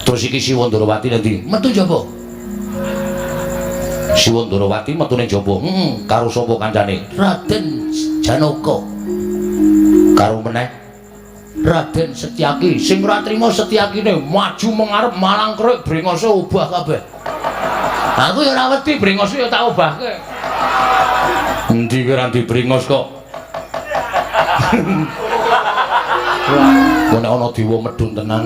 Terus iki Siwa Ndarawati nanti metu jaba. Siwa Ndarawati metu ning jaba. Heeh, karo sapa kancane? Raden Janaka. Karo meneh Raden Setyaki. Sing ora trima Setyakine maju mengarep malang kerik brengose obah kabeh. Aku ya ora wedi brengose ya tak obahke. Endi kowe ora ndi brengos kok. Kok nek ana dewa medhun tenan.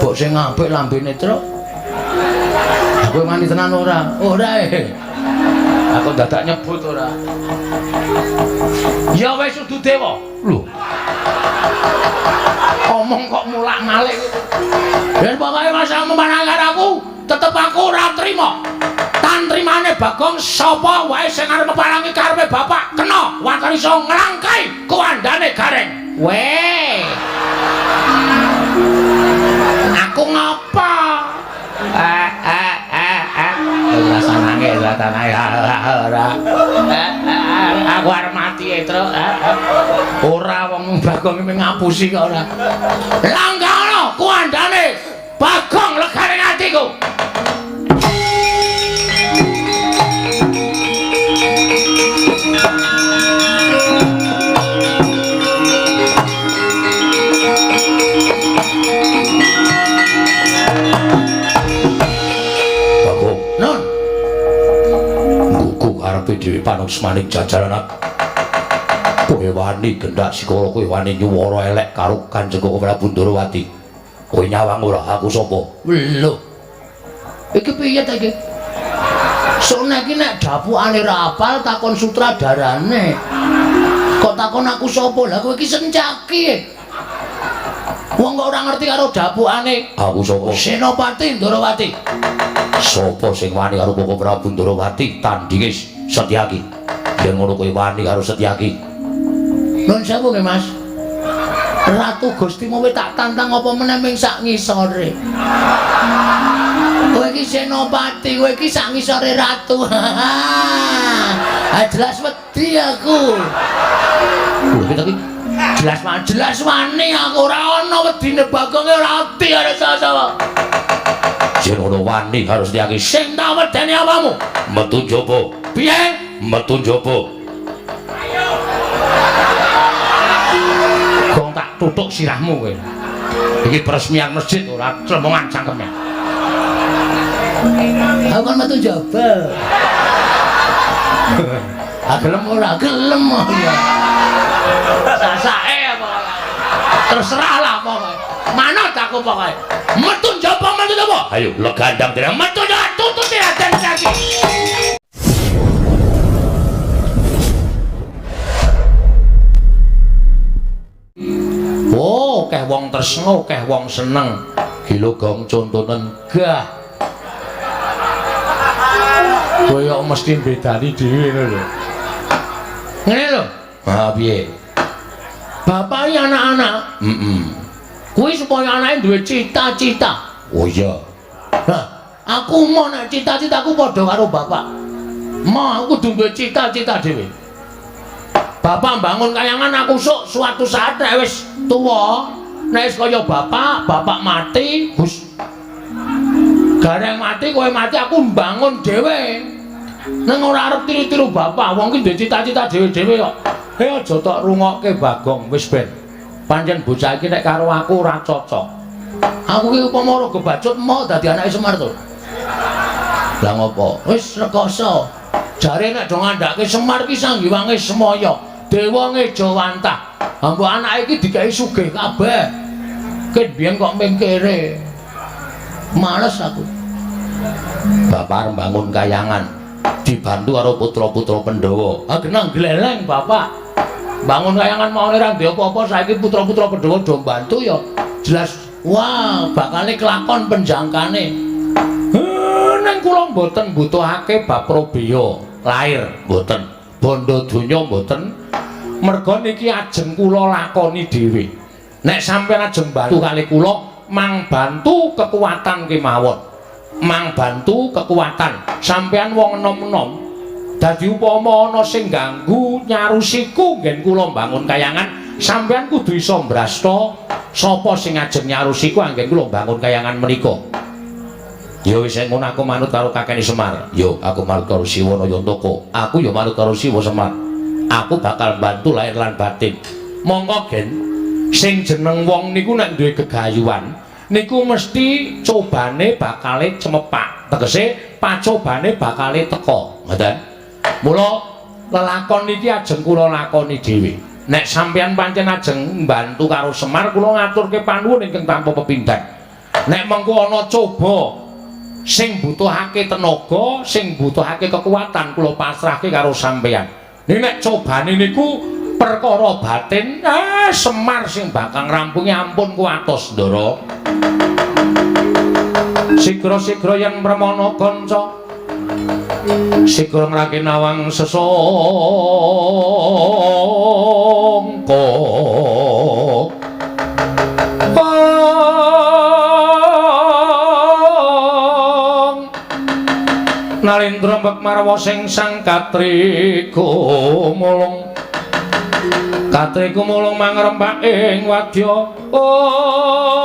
Mbok sing apik lambene, Truk. Aku wani tenan ora? Ora e. Aku dadak nyebut ora. Ya wis udu dewa. Lho. Omong kok mulak-malik. Yen pokoke masa memanang aku, tetep aku ora trima. Tantrimane Bagong sapa wae sing arep meparangi karepe bapak kena waton iso nglangkai kuwandane Gareng. Weh. Aku ngapa? Rasa nangis, rasa nangis, ora. Aku arep mati e, Truk. Ora wong Bagong iki ngapusi kok ora. Langgaono kuwandane Bagong legane atiku. Dhewe panuksmaning jajaran kowe wani gendak sikara kowe wani nyuwara elek karo Kanjeng Prabu Ndarawati. Kowe nyawang ora aku sapa? Lho. Iki piye ta iki? Sone iki nek dapukane ra apal takon sutradarane. Kok takon aku sapa? Lah kowe iki sencaki. Wong kok ora ngerti karo dapukane. Aku sapa? Senopati Ndarawati. Sapa sing wani karo Koko Prabu Ndarawati tandinge Setyaki? Yen ngono kowe wani karo Setyaki. Nuwun sewu nggih, Mas. Ratu Gusti Mowe tak tantang apa meneh ming sak ngisore. Kowe iki senopati, kowe iki sak ngisore ratu. Ah jelas wedi aku. Lho iki jelas jelas wani aku ora ana wedine Bagonge ora wedi karo sapa-sapa. Yen ngono wani karo Setyaki sing tak wedeni awamu. Metu njaba. Piye? Metu njaba. Gong tak tutuk sirahmu kowe. Iki peresmian masjid ora clemongan cangkeme. Aku kan metu njaba. Ah gelem ora? Gelem ya. Sasake pokoke. Terserah lah pokoke. Manut aku pokoke. Metu njaba, metu njaba. Ayo legandang dhewe metu njaba tututi Raden Setyaki. Oh, akeh wong tresna, akeh wong seneng. Gila gong contonen gah. Kowe kok mesti mbedani dhewe ngono lho. Ngene lho. Ha piye? Bapak iki anak-anak. Heeh. Kuwi supaya anake duwe cita-cita. Oh iya. Nah, aku mau nek cita-citaku padha karo bapak. Mau aku kudu duwe cita-cita dhewe. Bapak bangun kayangan aku sok suatu saat nek wis tuwa, nek wis kaya bapak, bapak mati, Gus. Gareng mati, kowe mati aku mbangun dhewe. Neng ora arep tiru-tiru bapak, wong ki duwe cita-cita dhewe-dhewe kok. Eh aja tok rungokke Bagong, wis ben. Pancen bocah iki nek karo aku ora cocok. Aku ki upama ora gebacut mau dadi anake Semar to. Lah ngopo? Wis rekoso. Jare nek do ngandhake Semar ki sanggiwange semaya. Dewa ngejawantah. Mbok anake iki dikeki sugih kabeh. Ket biyen kok mengkere. Males aku. Bapak arep bangun kayangan dibantu karo putra-putra Pandhawa. Ah genah gleleng bapak. Bangun kayangan maune ora ndek apa-apa saiki putra-putra Pandhawa do mbantu ya jelas wah bakale kelakon penjangkane. Ning kula mboten mbutuhake bab probeya lair mboten. Bondo donya mboten. Merga niki ajeng kula lakoni dhewe. Nek sampeyan ajeng bantu kali kula mang bantu kekuatan kemawon. Mang bantu kekuatan. Sampeyan wong enom-enom. Dadi upama ana sing ganggu nyarusiku nggen kula mbangun kayangan, Sampeyan kudu iso mbrasta sapa sing ajeng nyarusi ku anggen kula mbangun kayangan menika. Ya wis ngono aku manut karo kakene Semar. Yo aku manut karo Siwa Nayantaka. Aku ya manut karo Siwa Semar. Aku bakal bantu lahir lan batin. Mongko gen sing jeneng wong niku nek duwe gegayuhan niku mesti cobane bakale cemepak. Tegese pacobane bakale teka. Ngoten. Mula lelakon niki ajeng kula lakoni dhewe. Nek sampeyan pancen ajeng mbantu karo Semar kula ngaturke panuwun ingkang tanpa pepindhan. Nek mengko ana coba sing butuhake tenaga, sing butuhake kekuatan kula pasrahke karo sampeyan. Nek cobane niku perkara batin, Semar sing bakal ngrampungi ampun kuwatos, Ndara. Sigra-sigra yen mremana kanca, sigra ngrake nawang sesangka. Nalendra mbek marwa sing sang katri gumulung. Katri gumulung mangrempak ing wadya. Ong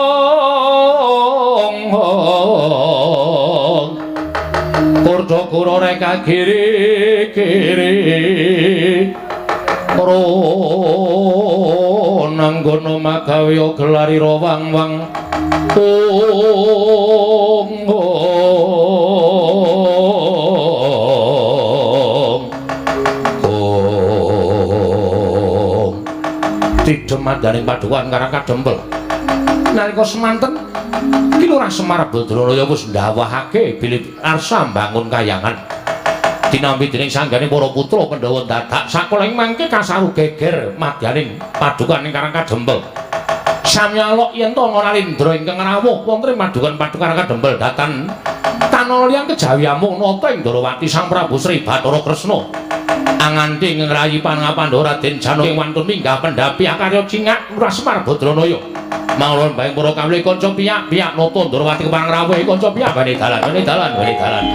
ong. Kurda kura reka kiri kiri. Ronanggono magawe gelarira wang-wang. Ong ong. Ong. Tidhem mandaning padukan Karang Kadempel. Nalika semanten Ki Lurah Semar Badranaya wis ndhawahake bilih arsa mbangun kayangan. Tinampi dening sanggane para putra Pandhawa dadak sakola ing mangke kasaru geger madyaning padukan ing Karang Kadempel. Samyalok yen to ana Nalendra ingkang rawuh wonten ing padukan-padukan Karang Kadempel datan tanah liyan kejawi amung nata ing Ndorowati Sang Prabu Sri Bathara Kresna. Anganti ing ngrayi pangapandawa Raden Janaka ing wantun minggah pendhapi akarya cingak Lurah Semar Badranaya. Mangulon baing para kawula kanca piyak-piyak nata Ndorowati kepareng rawuh kanca piyak bane dalan bane dalan bane dalan.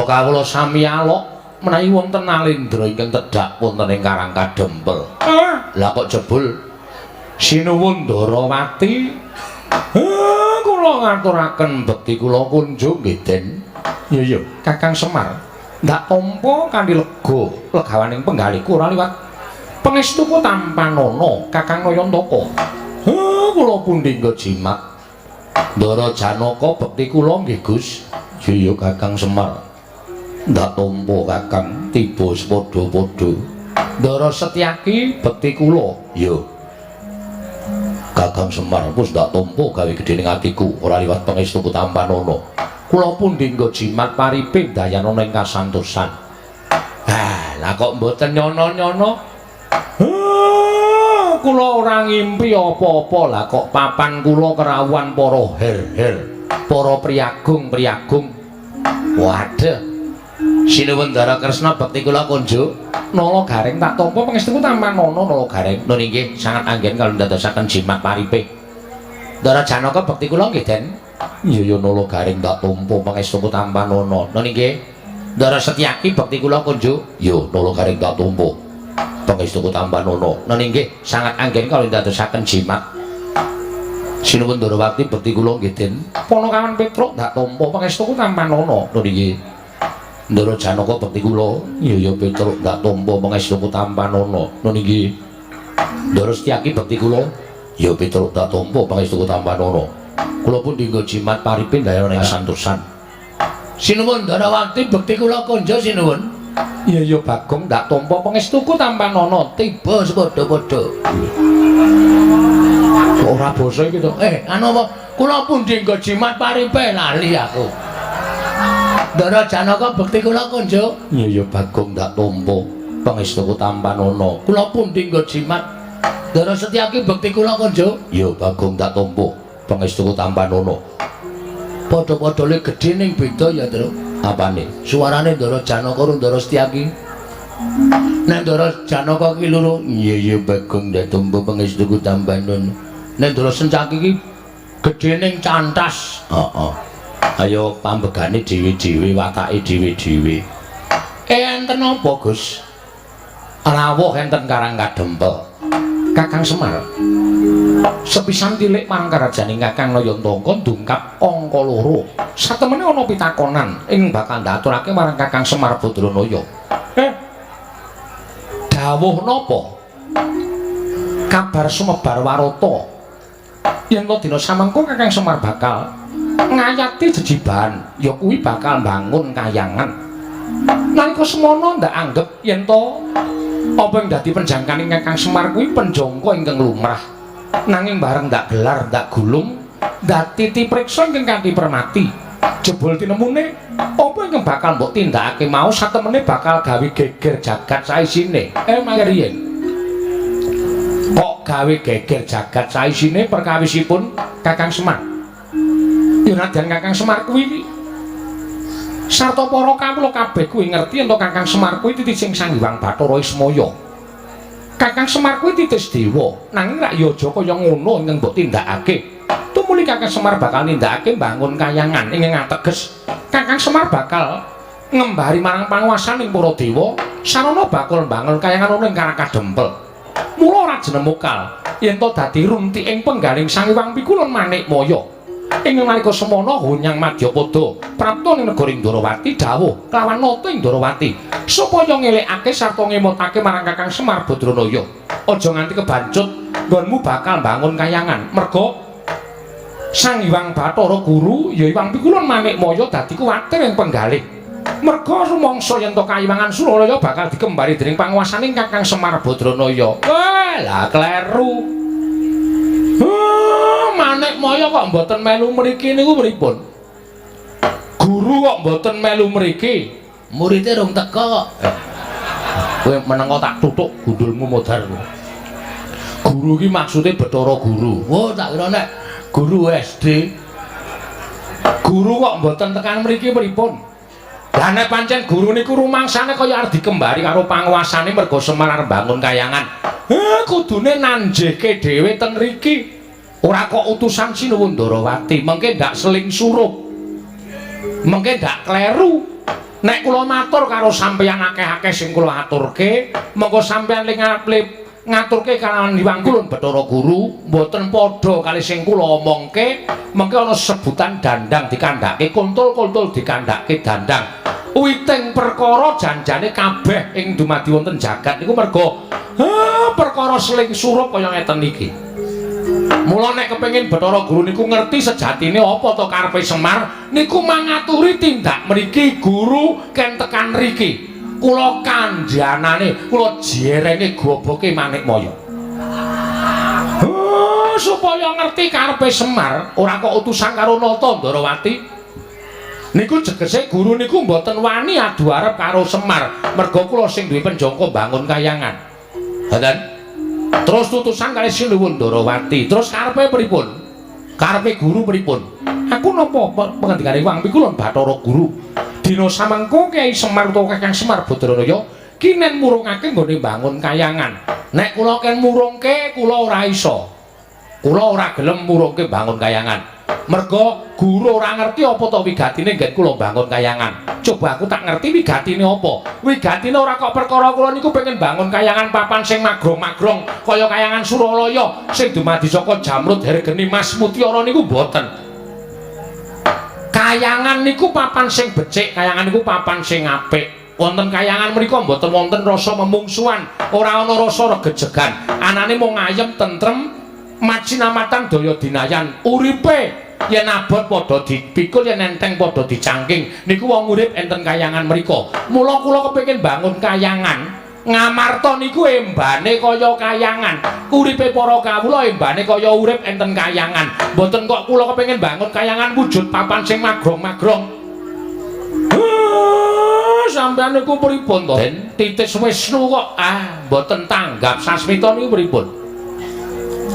Kawula sami alok menawi wonten Nalendra ingkang tedhak wonten ing Karang Kadempel. Lah kok jebul sinuwun Ndorowati? Kula ngaturaken bekti kula kunjung nggih Den. Iya iya, Kakang Semar. Ndak tampa kanthi lega legawaning penggalihku ora liwat pangestuku tampanana Kakang Nayantaka. Kula pundi nggo jimat. Ndara Janaka bekti kula nggih Gus. Iya iya Kakang Semar. Ndak tampa Kakang tiba sepadha-padha. Ndara Setyaki bekti kula. Ya. Kakang Semar wis ndak tampa gawe gedhe ning atiku ora liwat pangestuku tampanana. Kula pundi nggo jimat paripe dayanana ing kasantosan. Ah, lah kok mboten nyono-nyono? Kula ora ngimpi apa-apa lah kok papan kula kerawuhan para her-her, para priyagung-priyagung. Waduh. Sinuwun Ndara Kresna bekti kula kunjuk Nala Gareng tak tampa pangestuku tampanana Nala Gareng. Nun inggih sangat anggen kalau ndadosaken jimat paripe. Ndara Janaka bekti kula nggih Den. Iya ya Nala Gareng tak tampa pangestuku tampanana. Nun inggih. Ndara Setyaki bekti kula kunjuk. Ya Nala Gareng tak tampa pangestuku tampanana. Nun inggih sangat anggen kalau ndadosaken jimat. Sinuwun Ndorowati bekti kula nggih Den. Ponokawan Petruk ndak tampa pangestuku tampanana. Lho niki. Ndara Janaka bekti kula. Iya ya Petruk ndak tampa pangestuku tampanana. Lho niki. Ndara Setyaki bekti kula. Ya Petruk ndak tampa pangestuku tampanana. Kula pun dinggo jimat paripe ndayana ing santosan. Sinuwun Ndorowati bekti kula konjo sinuwun. Iya ya Bagong ndak tampa pangestuku tampanana. Tiba sepadha-padha. Kok ora basa iki to? Anu apa? Kula pundi nggo jimat paripe lali aku. Ndara Janaka bekti kula konjo. Iya ya Bagong ndak tampa pangestuku tampanana. Kula pundi nggo jimat. Ndara Setyaki bekti kula konjo. Iya Bagong ndak tampa pangestuku tampanana. Padha-padha le gedhe ning beda ya, Tru. Apane? Suarane Ndara Janaka karo Ndara Setyaki. Nek Ndara Janaka ki loro, iya ya Bagong ndak tampa pangestuku tampanana. Nek Ndara Sencaki ki gedhe ning cantas. Heeh. Ayo pambegane dhewe-dhewe, watake dhewe-dhewe. Enten apa, Gus? Rawuh enten Karang Kadempel. Kakang Semar. Sepisan tilik marang karajaning Kakang Nayantaka ndungkap angka loro. Satemene ana pitakonan ing bakal ndaturake marang Kakang Semar Badranaya. Dawuh napa? Kabar sumebar warata yen to dina samengko Kakang Semar bakal ngayati jejibahan, ya kuwi bakal mbangun kayangan. Nalika semono ndak anggep yen to apa ing dadi penjangkaning Kakang Semar kuwi penjangka ingkang lumrah. Nanging bareng ndak gelar, ndak gulung, ndak titi priksa ingkang kanthi permati. Jebul tinemune apa ingkang bakal mbok tindakake mau satemene bakal gawe geger jagat saisine. Mangriyen. Kok gawe geger jagat saisine perkawisipun Kakang Semar? Ya nadyan Kakang Semar kuwi sarta para kawula kabeh kuwi ngerti yen to Kakang Semar kuwi titising Sang Hyang Bathara Ismaya. Kakang Semar kuwi titis dewa, nanging rak ya aja kaya ngono ingkang mbok tindakake. Tumuli Kakang Semar bakal nindakake mbangun kayangan ingkang ateges Kakang Semar bakal ngembari marang panguwasaning para dewa, sarana bakal mbangun kayangan ana ing Karang Kadempel. Mula ora jenemukal yen to dadi runtiking penggaling Sang Hyang Pikulun Manikmaya. Ing nalika semono Hunyang Madyapada prapta ning negara Ndrawati dawuh kelawan nata ing Ndrawati supaya ngelekake sarta ngemotake marang Kakang Semar Badranaya. Aja nganti kebancut nggonmu bakal mbangun kayangan merga Sang Hyang Bathara Guru ya Hyang Pikulun Manikmaya dadi kuwatir ing penggalih. Merga rumangsa yen to kayiwangan Suralaya bakal dikembari dening panguwasaning Kakang Semar Badranaya. Wah, lah kleru. Manikmaya kok mboten melu mriki niku pripun? Guru kok mboten melu mriki? Murite rung teka kok. Kowe meneng kok tak tutuk gundulmu modar. Guru iki maksude Bathara Guru. Oh, tak kira nek guru SD. Guru kok mboten tekan mriki pripun? Lah nek pancen guru niku rumangsane kaya arep dikembari karo panguwasane merga Semar arep mbangun kayangan. Kudune nanjehke dhewe teng mriki. Ora kok utusan Sinuwun Ndrawati, mengke ndak seling surup. Mengke ndak kleru. Nek kula matur karo sampeyan akeh-akeh sing kula aturke, mengko sampeyan ling ngaturke kalawan Hyang Kulun Bathara Guru, mboten padha kali sing kula omongke, mengke ana sebutan dandang dikandhake, kuntul-kuntul dikandhake dandang. Witing perkara janjane kabeh ing dumadi wonten jagat niku merga perkara seling surup kaya ngeten iki. Mula nek kepengin Bathara Guru niku ngerti sejatine apa to karepe Semar, niku mangaturi tindak mriki guru ken tekan mriki. Kula kandhanane, kula jerenge goboke Manikmaya. Supaya ngerti karepe Semar, ora kok utusan karo Nata Ndrawati. Niku jegese guru niku mboten wani adu arep karo Semar, merga kula sing duwe penjangka mbangun kayangan. Ngoten. Terus tutusan kali Sinuwun Ndrawati. Terus karepe pripun? Karepe guru pripun? Aku napa pangandikane Hyang Pikulun Bathara Guru. Dina samengko Kyai Semar utawa Kakang Semar Badranaya kinen murungake nggone mbangun kayangan. Nek kula ken murungke kula ora iso. Kula ora gelem murungke mbangun kayangan. Merga guru ora ngerti apa to wigatine nggen kula bangun kayangan. Coba aku tak ngerti wigatine apa. Wigatine ora kok perkara kula niku pengen bangun kayangan papan sing magrong-magrong kaya kayangan Suralaya sing dumadi saka jamrud hergeni mas mutiara niku mboten. Kayangan niku papan sing becik, kayangan niku papan sing apik. Wonten kayangan mriku mboten wonten rasa memungsuhan, ora ana rasa regejegan. Anane mung ayem tentrem, macinamatan daya dinayan. Uripe yen abot padha dipikul, yen enteng padha dicangking. Niku wong urip enten kayangan mriku. Mula kula kepengin bangun kayangan. Ngamarta niku embane kaya kayangan. Uripe para kawula embane kaya urip enten kayangan. Mboten kok kula kepengin bangun kayangan wujud papan sing magrong-magrong. Sampeyan niku pripun to? Den titis Wisnu kok mboten tanggap sasmita niku pripun?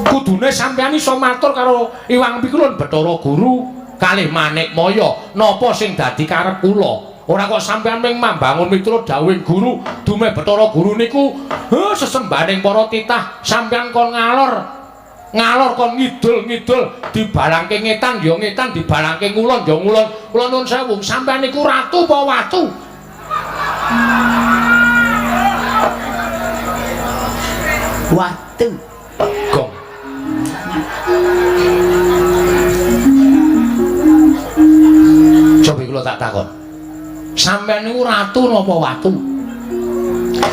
Kudune sampeyan iso matur karo Iwang Pikulun Bathara Guru kalih Manikmaya napa sing dadi karep kula. Ora kok sampeyan mung mambangun miturut dawuhing guru, dumeh Bathara Guru niku sesembahaning para titah, sampeyan kon ngalor. Ngalor kon ngidul-ngidul, dibalangke ngetan ya ngetan, dibalangke ngulon ya ngulon. Kula nuwun sewu, sampeyan niku ratu apa watu? Watu. Gong. Coba kula tak takon. Sampeyan niku ratu napa watu?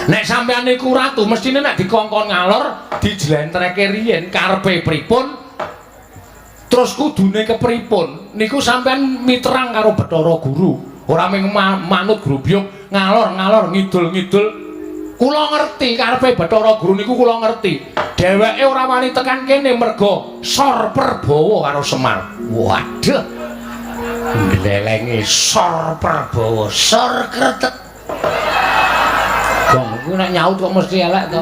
Nek sampeyan niku ratu, mestine nek dikongkon ngalor, dijlentreke riyen karepe pripun? Terus kudune kepripun? Niku sampeyan miterang karo Bathara Guru. Ora mung manut grubyuk ngalor-ngalor ngidul-ngidul. Kula ngerti karepe Bathara Guru niku kula ngerti. Dheweke ora wani tekan kene merga sor perbawa karo Semar. Waduh. Glelenge sor perbawa, sor kretek. Gong kuwi nek nyaut kok mesti elek to.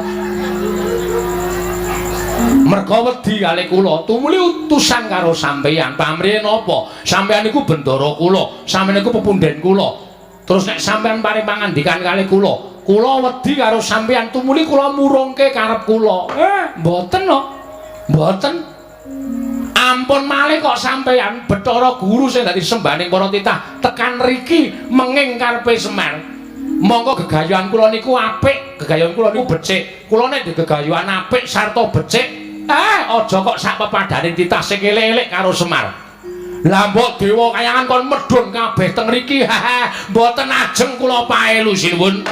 Merga wedi kalih kula, tumuli utusan karo sampeyan. Pamrihe napa? Sampeyan niku bendara kula, sampeyan niku pepundhen kula. Terus nek sampeyan paring pangandikan kalih kula, kula wedi karo sampeyan, tumuli kula murungke karep kula. Mboten no. Mboten. Ampun malih kok sampeyan Bathara Guru sing dadi sembahaning para titah tekan riki menging karepe Semar. Monggo gegayuhan kula niku apik, gegayuhan kula niku becik. Kula nek gegayuhan apik sarta becik, aja kok sak pepadane titah sing elek-elek karo Semar. Lah mbok dewa kayangan kon medhun kabeh teng riki, mboten ajeng kula paelu sinuwun.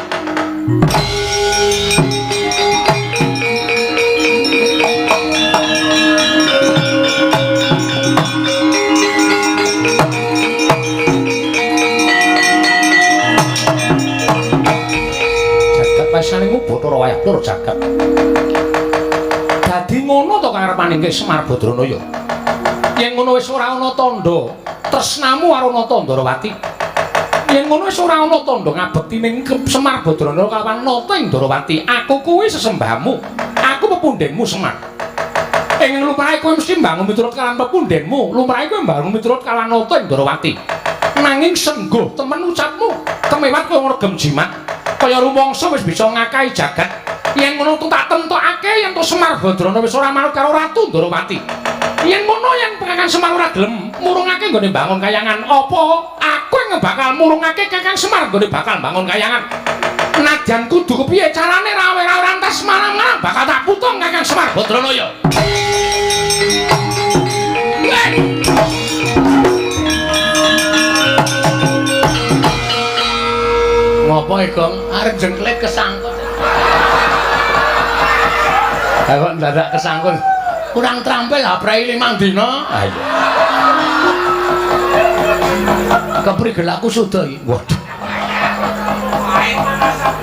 Jagat pasaningmu Bathara wayah tur jagat. Dadi ngono to karepane nggih Semar Badranaya. Yen ngono wis ora ana tandha tresnamu karo Nata Ndarawati. Yen ngono wis ora ana tandha ngabekti ning Semar Badranaya kawan Nata ing Ndarawati. Aku kuwi sesembahmu. Aku pepundhenmu Semar. Ing lumrahe kowe mesti mbangun miturut kalawan pepundhenmu, lumrahe kowe mbangun miturut kalawan Nata ing Ndarawati. Nanging sengguh temen ucapmu, kemewat kowe ngregem jimat. Kaya rumangsa wis bisa ngakahi jagat. Yen ngono tak temtokake yen to Semar Badrana wis ora manut karo Ratu Ndarawati. Yen ngono yen Kakang Semar ora gelem murungake nggone bangun kayangan, apa aku yang bakal murungake Kakang Semar nggone bakal bangun kayangan? Nadyan kudu kepiye carane rawe-rawe rantas marang-marang bakal tak putung Kakang Semar Badranaya. Ngopo e, Gong? Arep jengklet kesangkut. Lah kok ndadak kesangkut? Kurang terampil haprei 5 dina. Ah iya. Keprigel aku suda iki. Waduh.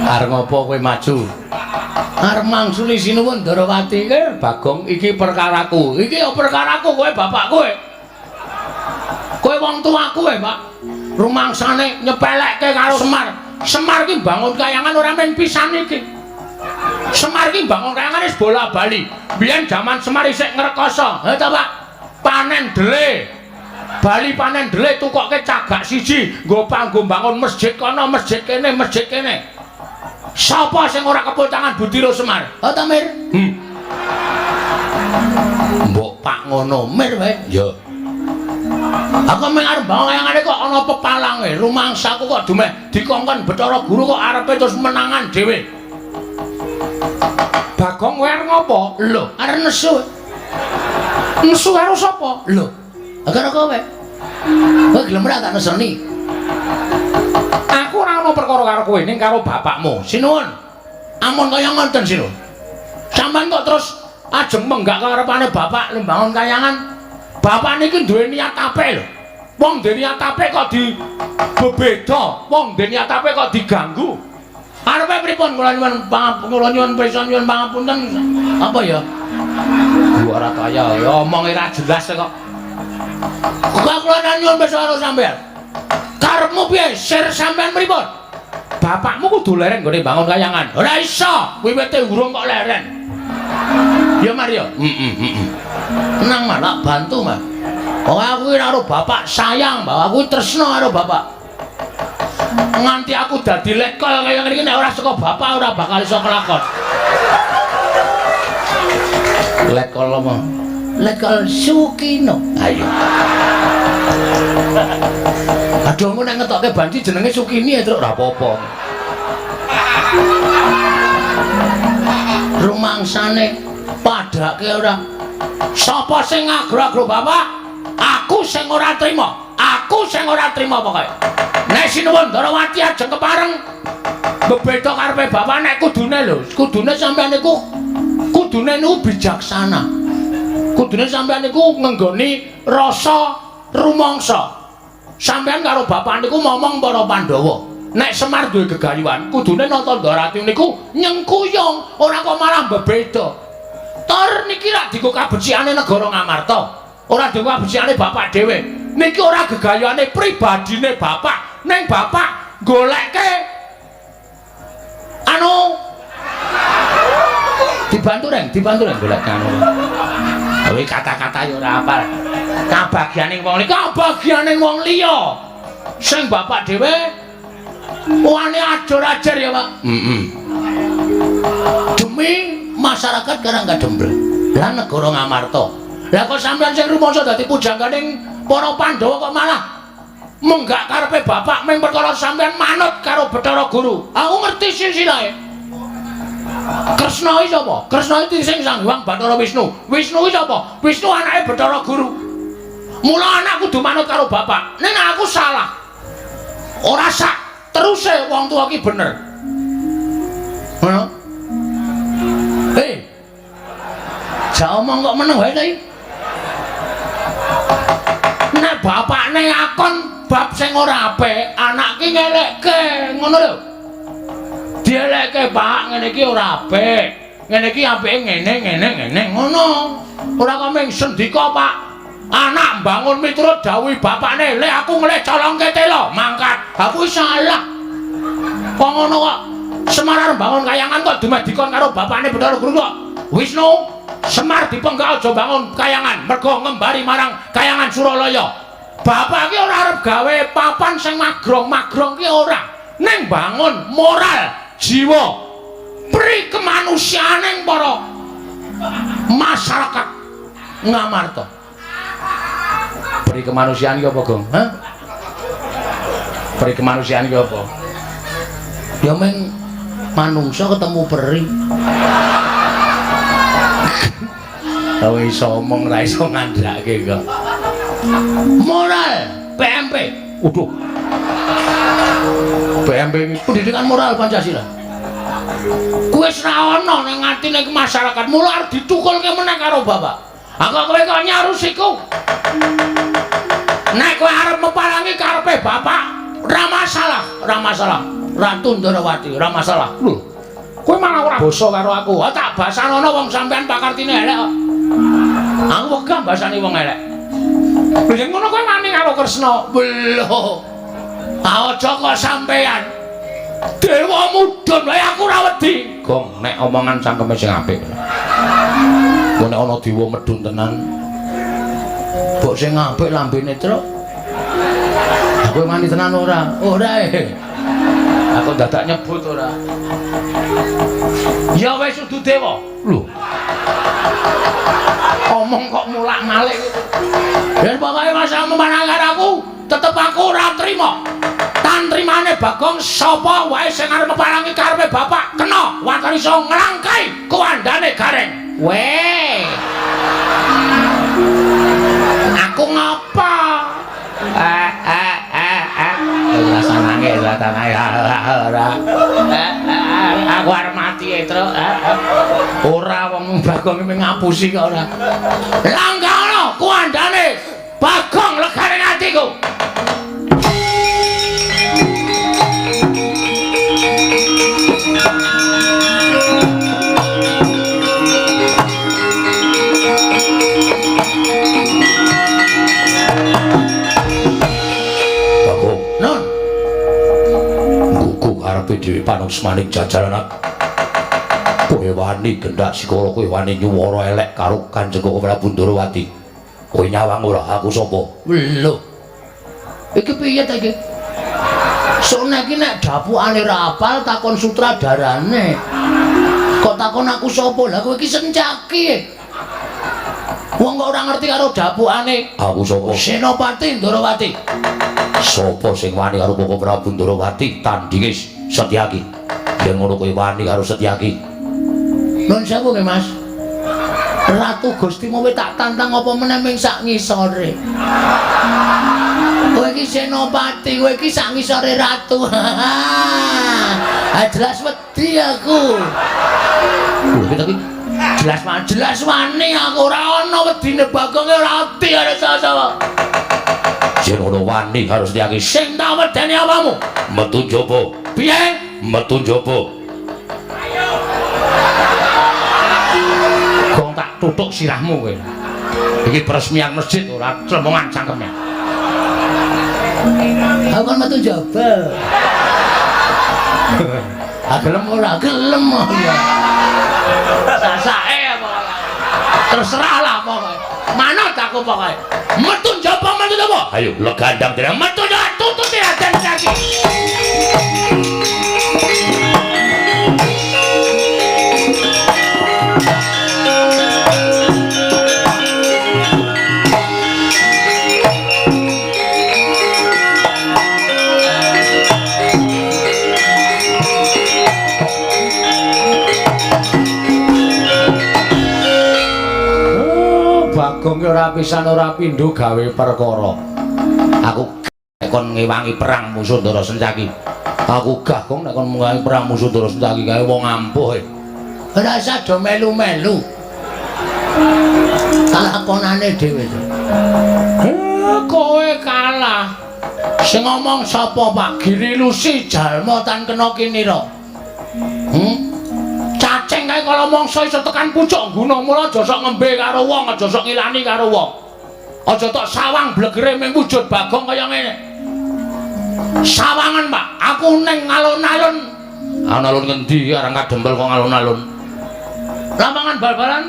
Arep ngopo kowe maju? Arep mangsuli sinuwun Ndarawati ke Bagong iki perkaraku. Iki ya perkaraku kowe bapak kowe. Kowe wong tuaku kowe, Pak. Rumangsane nyepelekke karo Semar. Semar iki bangun kayangan ora mung pisan iki. Semar iki bangun kayangan wis bola-bali. Biyen jaman Semar isih ngrekoso. Ha ta, Pak? Panen dele. Bali panen dele tukokke cagak siji nggo panggo bangun masjid kono, masjid kene, masjid kene. Sapa sing ora kepul tangan Budira Semar? Ha ta, Mir? Mbok Pak ngono, Mir wae. Ya. Aku mung arep bangun kayangane kok ana pepalange, rumangsaku kok dumeh dikongkon Bathara Guru kok arepe terus menangan dhewe. Bagong kowe arep ngopo? Lho, arep nesu. Nesu karo sapa? Lho, karo kowe. Kowe gelem ora tak neseni? Aku ora ana perkara karo kowe ning karo bapakmu. Sinuwun. Amun kaya ngoten sinuwun. Sampeyan kok terus ajeng menggak karepane bapak lembangun kayangan. Bapak niki duwe niat apik lho. Wong duwe niat apik kok di bebeda, wong duwe niat apik kok diganggu. Arepe pripun kula nyuwun kula nyuwun pirsa nyuwun pangapunten apa ya? Gua ora kaya ya omong ora jelas kok. Kok kula nyuwun pirsa karo sampeyan. Karepmu piye? Sir sampeyan pripun? Bapakmu kudu leren nggone bangun kayangan. Ora iso, wiwite urung kok leren. Ya Mario. Heeh. Tenang Mas, tak bantu Mas. Pokoke aku iki karo bapak sayang, Mbak. Aku tresno karo bapak. Nganti aku dadi letkol kaya ngene iki nek ora saka bapak ora bakal iso kelakon. Letkol apa? Letkol Sukino. Ayo. Aduh, engko nek ngetokke banci jenenge Sukini ya, Truk. Ora apa-apa. Rumangsane padhake ora. Sapa sing ngagro-agro bapak? Aku sing ora trima. Aku sing ora trima pokoke. Nek sinuwun Ndarawati ajeng kepareng bebeda karepe bapak nek kudune lho, kudune sampeyan niku kudune niku bijaksana. Kudune sampeyan niku ngenggoni rasa rumangsa. Sampeyan karo bapak niku momong para Pandhawa. Nek Semar duwe gegayuhan, kudune nata Ndarawati niku nyengkuyung, ora kok malah bebeda. Tor niki rak dienggo kabecikane negara Ngamarta. Ora dienggo kabecikane bapak dhewe. Niki ora gegayuhane pribadine bapak, ning bapak goleke anu dibantu reng, dibantu reng golek anu. Kowe kata-kata ya ora apal. Kabagyane wong liya, kabagyane wong liya. Sing bapak dhewe wani ajur-ajar ya, Pak. Heeh. Demi masyarakat Karangkadembre lan negara Ngamarta. Lah kok sampeyan sing rumangsa dadi pujangganing para Pandhawa kok malah menggak karepe bapak ming perkara sampeyan manut karo Bathara Guru. Aku ngerti silsilahe. Kresna iki sapa? Kresna iki sing Sang Hyang Bathara Wisnu. Wisnu iki sapa? Wisnu anake Bathara Guru. Mula anak kudu manut karo bapak. Ning aku salah. Ora sak teruse wong tuwa ki bener. Ngono. Hei. Jak omong kok meneng wae ta iki? Nek bapakne akon bab sing ora apik, anak ki ngelekke, ngono lho. Dielekke, Pak, ngene iki ora apik. Ngene iki apike ngene ngene ngene ngono. Ora kok mung sendika, Pak. Anak mbangun miturut dawuh bapakne, "Le aku ngelih colongke telo, mangkat." Aku salah. Kok ngono kok Semar arep bangun kayangan kok dumeh dikon karo bapakne Bathara Guru kok. Wisnu, Semar dipenggak aja bangun kayangan, mergo ngembari marang kayangan Suralaya. Bapak ki ora arep gawe papan sing magrong-magrong ki ora. Ning bangun moral, jiwa, pri kemanusiaaning para masyarakat Ngamarta. Pri kemanusiaan ki apa, Gong? Hah? Pri kemanusiaan ki apa? Ya meng manungsa ketemu peri. Kowe iso omong ra iso ngandhake kok. Moral PMP. Waduh. PMP pendidikan moral Pancasila. Kuwi wis ra ana ning atine masyarakat. Mula arep ditukulke meneh karo bapak. Aku kowe kok nyarusiku. Nek kowe arep meparangi karepe bapak, ora masalah, ora masalah. Ratu Ndarawati, ora masalah. Lho. Kowe malah ora basa karo aku. Ha tak basanono wong sampean pakartine elek kok. Aku wegah basani wong elek. Lho yen ngono kowe wani karo Kresna. Lho. Aja kok sampean. Dewa mudhun wae aku ora wedi. Gong, nek omongan cangkeme sing apik. Engko nek ana dewa medhun tenan. Mbok sing apik lambene, Truk. Aku wani tenan ora? Ora e. Aku dadak nyebut ora. Ya wis udu dewa. Lho. Omong kok mulak-malik. Yen pokoke masa memanang karo aku, tetep aku ora trima. Tan trimane Bagong sapa wae sing arep meparangi karepe bapak kena waton iso nglangkai kuwandane Gareng. Weh. Aku ngapa? Rasanange rasanange ora. Aku arep mati, Truk. Ora wong Bagong iki ngapusi kok ora. Langgaono kuwandane Bagong legane atiku. Bagong, Non, nggugu karepe dhewe panuksmaning jajaran. Kowe wani gendak sikala, kowe wani nyuwara elek karo Kanjeng Koko Prabu Ndorowati. Kowe nyawang ora aku sapa? Lho. Iki piye ta iki? Sone iki nek dapukane ra apal takon sutradarane. Kok takon aku sapa? Lah kowe iki Sencaki. Wong kok ora ngerti karo dapukane. Aku sapa? Senopati Ndorowati. Sapa sing wani karo Koko Prabu Ndorowati tandinge Setyaki? Yen ngono kowe wani karo Setyaki. Nuwun sewu nggih, Mas. Ratu Gusti kowe tak tantang apa meneh ming sak ngisore. Kowe iki senopati, kowe iki sak ngisore ratu. Ah jelas wedi aku. Lho iki jelas jelas wani aku ora ana wedine Bagonge ora wedi karo sapa-sapa. Yen ngono wani karo Setyaki. Sing tak wedeni apamu? Metu njaba. Piye? Metu njaba. Gong tak tutuk sirahmu kowe. Iki peresmian masjid ora clemongan cangkeme. Aku kan metu njaba. Ah gelem ora? Gelem ya. Sasake pokoke. Terserah lah pokoke. Manut aku pokoke. Metu njaba, metu njaba. Ayo legandang dene metu njaba tututi Raden Setyaki. Bagong ora pisan ora pindho gawe perkara. Aku nek kon ngewangi perang musuh Ndara Sencaki. Aku gah gong nek kon ngewangi perang musuh Ndara Sencaki kae wong ampuh e. Ora usah do melu-melu. Kalakonane dhewe to. Kowe kalah. Sing ngomong sapa, Pak? Giri Lusi jalma tan kena kinira. Cacing kae kala mangsa iso tekan pucuk gunung, mula aja sok ngembe karo wong, aja sok ngilani karo wong. Aja tok sawang blegere ming wujud Bagong kaya ngene. Sawangan, Pak. Aku ning alun-alun. Alun-alun ngendi arang kadempel kok alun-alun? Lapangan bal-balan.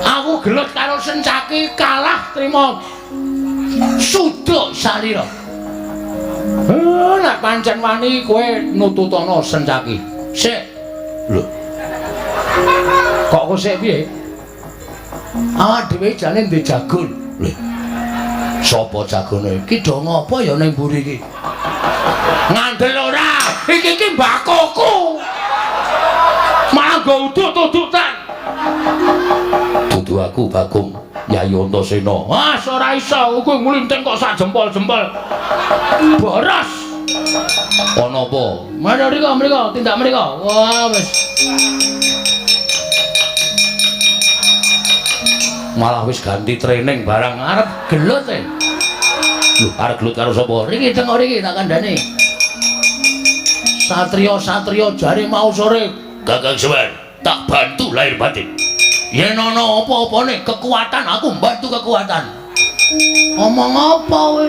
Aku gelut karo Sencaki kalah trima suduk salira. Nek pancen wani kowe nututono Sencaki. Sik. Lho. Kok kok sik piye? Awak dhewe jane ndek jagon. Lho. Sapa jagone? Iki do ngopo ya ning mburi iki? Ngandel ora? Iki iki mbakoku. Malah nggo udut-udutan. Dudu aku Bagong Yayi Antasena. Wah, ora iso. Kowe nglinting kok sak jempol-jempol. Boros. Ana apa? Mana mriko mriko, tindak mriko. Wah, wis. Malah wis ganti training barang arep gelut e. Lho, arep gelut karo sapa? Riki tengok riki tak kandhane. Satrio-satrio jare mau sore. Kakang Semar, tak bantu lahir batin. Yen ana apa-apane kekuatan aku mbantu kekuatan. Omong apa kowe?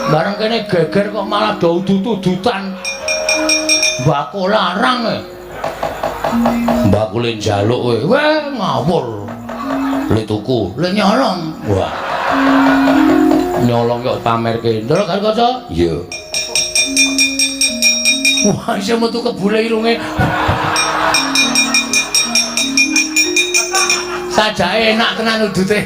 Bareng kene geger kok malah do udut-udutan. Mbako larang e. Mbako le njaluk kowe. Weh, ngawur. Le tuku, le nyolong. Wah. Nyolong kok pamerke. Ndelok karo kaca? Iya. Wah, isih metu kebule irunge. Sajake enak tenan udute.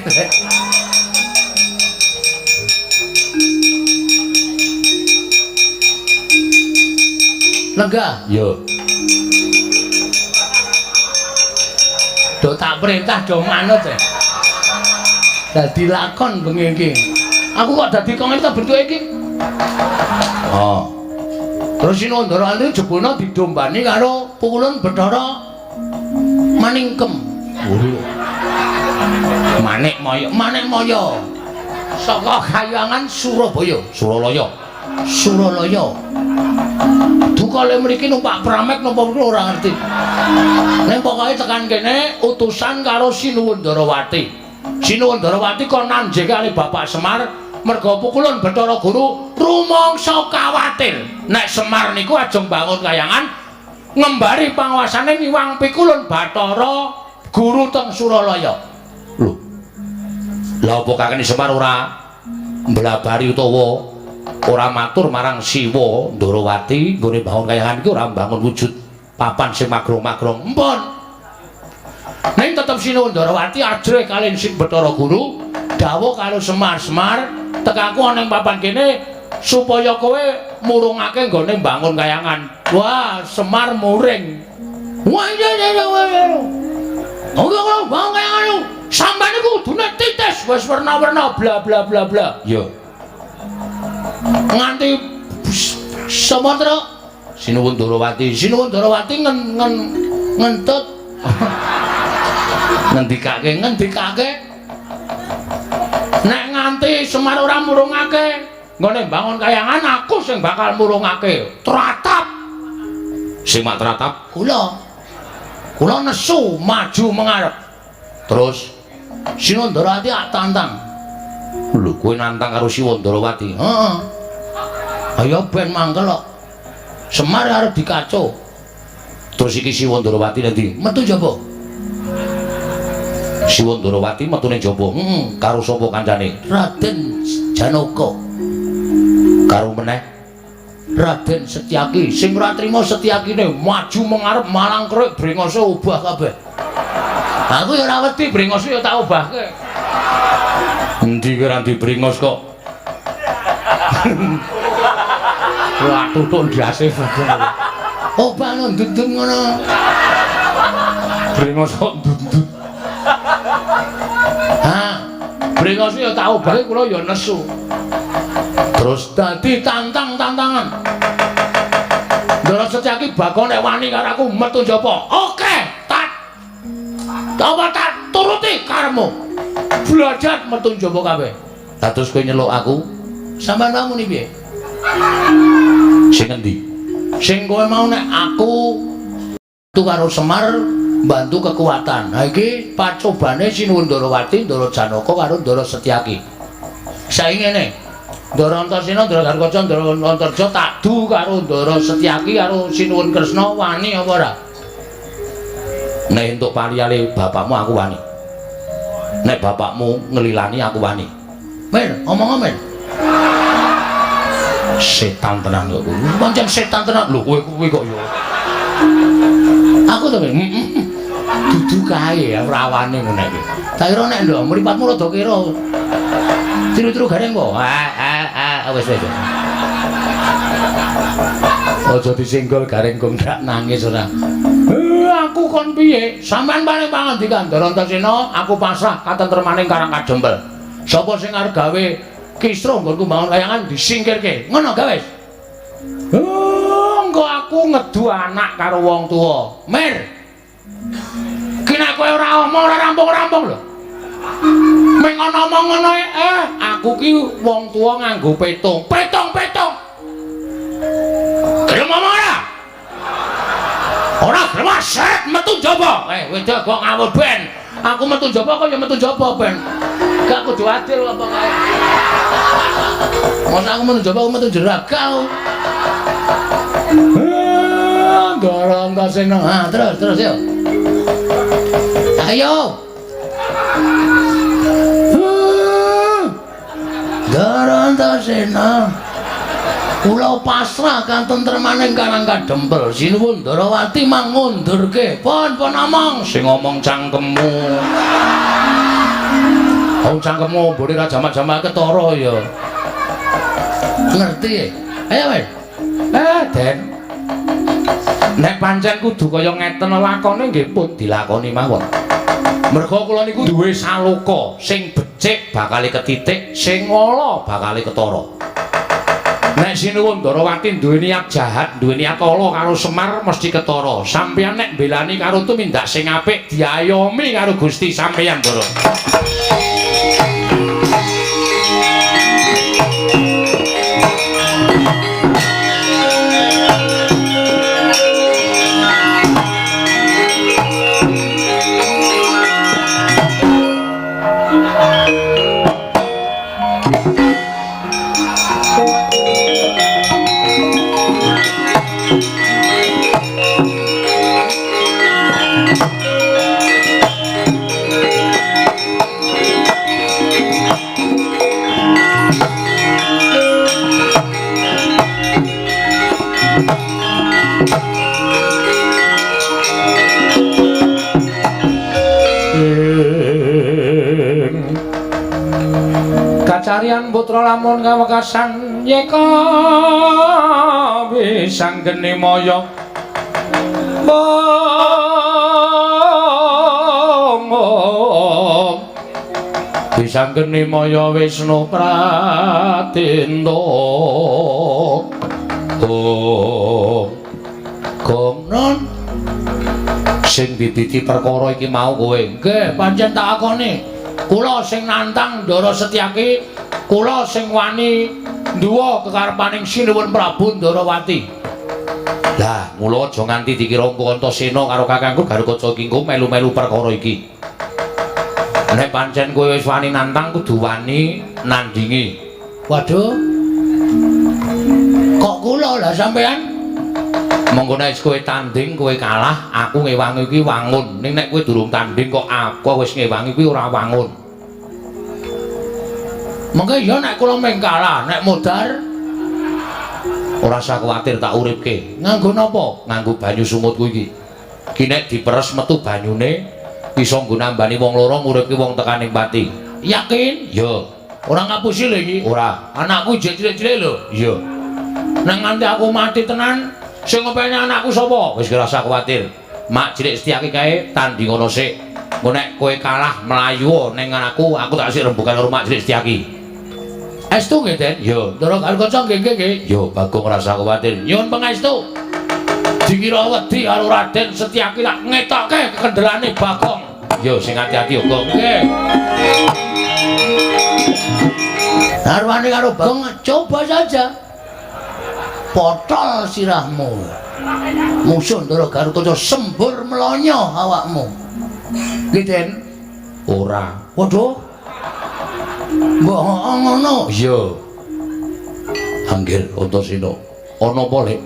Lenggah. Yo. Do tak perintah do manut e. Dadi lakon bengi iki. Aku kok dadi kong iki bentuke iki. Oh. Terus Sinuwun Ndara jebulna didombani karo pukulun Bathara Maningkem. Manik Maya, Manik Maya. Saka kayangan Surabaya, Suralaya. Suralaya. Duka le mriki numpak pramek napa ora ngerti. Ning pokoke tekan kene utusan karo Sinuwun Ndarawati. Sinuwun Ndarawati kon nanjeke kali Bapak Semar merga pukulun Bathara Guru rumangsa kawatir. Nek Semar niku ajeng bangun kayangan ngembari panguasane ngiwang pikulun Bathara Guru teng Suralaya. Lho. Lah apa kakene Semar ora mblabari utawa ora matur marang Siwa Ndarawati nggone bangun kayangan iki ora mbangun wujud papan sing magrong-magrong. Empun. Ning tetep Sinuwun Ndarawati ajrih kalih Sing Bathara Guru dawuh karo Semar-Semar tekaku ana ing papan kene supaya kowe murungake nggone mbangun kayangan. Wah, Semar muring. Wah iya iya iya. Oke, bangun kayangan. Sampeyan iku kudune titis wis werna-werna bla bla bla bla. Iya. Nganti Sumatera Sinuwun Ndarawati, Sinuwun Ndarawati ngentut ngendikake, ngendikake nek nganti Semar ora murungake nggone bangun kayangan aku sing bakal murungake. Tratap. Sing mak tratap kula. Kula nesu maju mengarep. Terus Sinuwun Ndarawati ak tantang. Lho, kowe nantang karo Siwa Ndarawati? Heeh. Ayo ben mangkel kok. Semar arep dikaco. Terus iki Siwa Ndarawati nanti metu jaba. Siwa Ndarawati metu ning jaba. Heeh. Karo sapa kancane? Raden Janaka. Karo meneh Raden Setyaki. Sing ora trima Setyakine maju mengarep malang krek brengose obah kabeh. Aku ya ora wedi brengose ya tak obahke. Endi kowe ora ndi brengos kok. Ora tutuk ndase. Obah ndundun ngono. Brengos kok ndundun. Ha, brengose ya tak obahke kula ya nesu. Terus dadi tantang-tantangan. Ndara Setyaki bakal nek wani karo aku metu njaba. Oke, tak apa tak turuti karepmu. Belajar metu njaba kabeh. Lah terus kowe nyeluk aku? Sampeyan mau muni piye? Sing endi? Sing kowe mau nek aku tu karo Semar mbantu kekuatan. Ha iki pacobane Sinuwun Ndarawati, Ndara Janaka karo Ndara Setyaki. Saiki ngene. Ndara Antasena, Ndara Garukaca, Ndara Antarja tak du karo Ndara Setyaki karo Sinuwun Kresna wani apa ora? Nek entuk paliyale bapakmu aku wani. Nek bapakmu ngelilani aku wani. Mir, omong Mir. Setan tenan kok kowe. Pancen setan tenan. Lho kowe kuwi kok ya. Aku to, Mir. Dudu kae rawane ngono iki. Tak kira nek ndok mripatmu rada kira. Tiru-tiru gareng kok. Ah, wis wis. Aja disenggol gareng kok ndak nangis ora. Aku kon piye? Sampeyan paling pangandikan Ndara Antasena, aku pasrah katentremaning Karang Kadempel. Sapa sing arep gawe kisruh nggonku mbangun kayangan disingkirke. Ngono gawe wis. Engko aku ngedu anak karo wong tuwa. Mir. Ki nek kowe ora omong ora rampung-rampung lho. Meng ana omong ngono aku ki wong tuwa nganggo petung. Petung-petung. Gelem omong ora? Ora gelem set metu njaba. Wedok kok ngawur ben. Aku metu njaba kok ya metu njaba ben. Gak kudu adil apa kae. Masa aku metu njaba aku metu jero gak. Ndara Antasena. Ha terus terus yo. Ayo. Ndara Antasena. Kula pasrah katentremaning Karang Kadempel. Sinuwun Ndarawati mangundurke. Pun pun omong sing ngomong cangkemmu. Wong cangkemmu mbone ra jamak-jamak ketara ya. Ngerti? Ayo weh. Den. Nek pancen kudu kaya ngeten lakone nggih pun dilakoni mawon. Merga kula niku duwe saloka sing becik bakale ketitik, sing ala bakale ketara. Nek Sinuwun Ndarawati duwe niat jahat, duwe niat ala karo Semar mesti ketara. Sampeyan nek mbelani karo tumindak sing apik diayomi karo Gusti sampeyan, Ndara. Kacarian putra lamun kawekasan yeka wisanggeni maya om wisanggeni maya Wisnu Pratindha. Om Gong non sing bibiti perkara iki mau kowe. Nggih, pancen tak akoni. Kula sing nantang Ndara Setyaki, kula sing wani nduwa kekarepaning Sinuwun Prabu Ndarawati. Lah, mula aja nganti dikira Antasena karo kakangku Garukaca iki engko melu-melu perkara iki. Nek pancen kowe wis wani nantang kudu wani nandingi. Waduh. Kok kula lah sampean? Monggo nek kowe tanding kowe kalah, aku ngewangi kuwi wangun. Ning nek kowe durung tanding kok aku wis ngewangi kuwi ora wangun. Mengke ya nek kula meng kalah, nek modar ora usah kuwatir tak uripke. Nganggo napa? Nganggo banyu sumutku iki. Ki nek diperes metu banyune iso nggo nambani wong loro nguripke wong tekaning pati. Yakin? Ya. Ora ngapusi lho iki. Ora. Anakku jek cilik-cilik lho. Iya. Nek nganti aku mati tenan, sing ngopeni anakku sapa? Wis ora usah kuwatir. Mak cilik Setyaki kae tanding ngono sik. Engko nek kowe kalah mlayu ning anakku, aku tak sik rembugan karo Mak cilik Setyaki. Estu nggih, Den? Ya, Ndara Garukaca nggih nggih nggih. Ya, Bagong ora usah kuwatir. Nyuwun pangestu. Dikira wedi karo Raden Setyaki tak ngetokke kekendelane Bagong. Ya, sing ati-ati uga. Nggih. Arwane karo Bagong coba saja. Potol sirahmu. Musuh Ndara Garukaca sembur melonyo awakmu. Nggih, Den? Ora. Waduh. Mbok ngono. Iya. Anggir Antasena. Ana apa, Lek?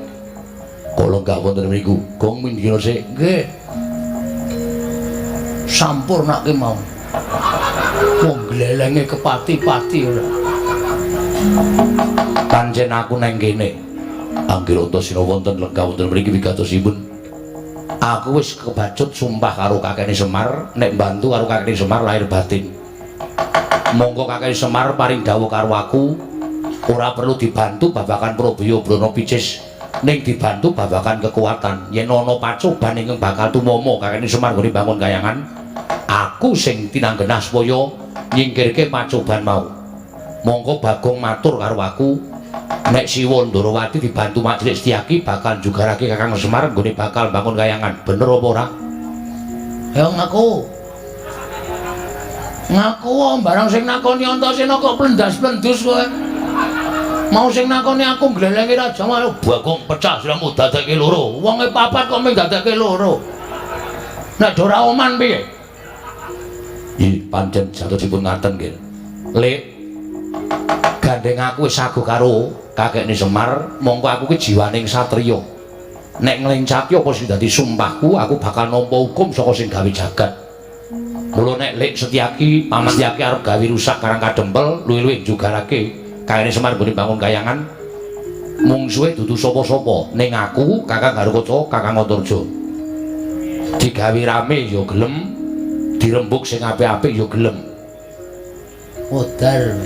Kala gak wonten mriku. Gong mindhira sik. Nggih. Sampurnake mau. Wong glelenge kepati-pati ora. Pancen aku nang kene. Anggir Antasena wonten lenggah wonten mriki wigatosipun. Aku wis kebacut sumpah karo kakekne Semar nek mbantu karo kakekne Semar lahir batin. Monggo kakek Semar paring dawuh karo aku, ora perlu dibantu babagan Probaya Brana Picis, ning dibantu babagan kekuatan. Yen ana pacoban ingkang bakal tumama kakek Semar nggone bangun kayangan, aku sing tinanggenah supaya nyingkirke pacoban mau. Monggo Bagong matur karo aku, nek Siwa Ndarawati dibantu Mak Cilik Setyaki bakal njugarake Kakang Semar nggone bakal bangun kayangan. Bener apa ora? Ya ngaku. Ngaku wae barang sing nakoni Antasena kok plendas-plendus kowe. Mau sing nakoni aku glelenge raja malu Bagong pecah siramu dadekke loro. Wonge papat kok mung dadekke loro. Nek ora oman piye? Ih, pancen jatosipun ngaten nggih. Lek gandeng aku wis sago karo kakekne Semar, mongko aku ki jiwaning satriya. Nek nglencati apa sing dadi sumpahku, aku bakal nampa hukum saka sing gawe jagat. Mula nek Lek Setyaki, Paman Setyaki arep gawe rusak Karang Kadempel, luwih-luwih njugarake kakekne Semar nggone bangun kayangan. Mungsuhe dudu sapa-sapa ning aku Kakang Garukaca, Kakang Antarja. Digawe rame ya gelem, dirembug sing apik-apik ya gelem. Modar.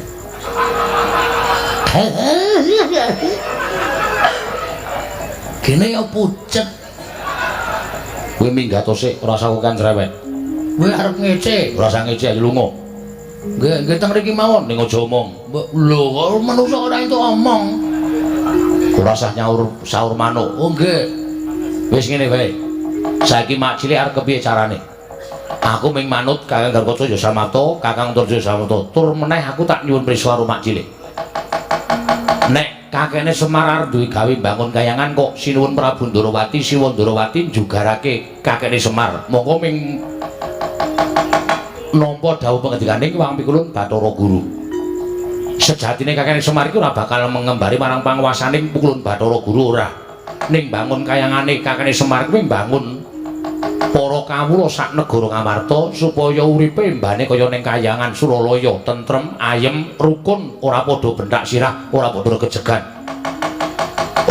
Gene ya pucet. Kowe minggat sik, ora usah kokan cerewet. Kowe arep ngece, ora usah ngece ayo lunga. Nggih, nggih teng mriki mawon ning aja omong. Lho, kok manungsa ora entuk omong. Ora usah nyaur saur manuk. Oh nggih. Wis ngene wae. Saiki mak cilik arep kepiye carane? Aku ming manut Kakang Garukaca ya Samapta, Kakang Antarja ya Samapta. Tur meneh aku tak nyuwun prisa karo mak cilik. Nek kakene Semar arep duwe gawe bangun kayangan kok sinuwun Prabu Ndorowati, Siwa Ndorowati njugarake kakene Semar. Monggo ming nampa dawuh pangendikane Hyang Pikulun Bathara Guru. Sejatine kakene Semar iki ora bakal mengembari marang panguwasaning Pukulun Bathara Guru ora. Ning bangun kayangane kakene Semar kuwi mbangun para kawula sak negara Ngamarta supaya uripe mbane kaya ning kayangan Suralaya, tentrem, ayem, rukun, ora padha benthak sirah, ora padha kejegan.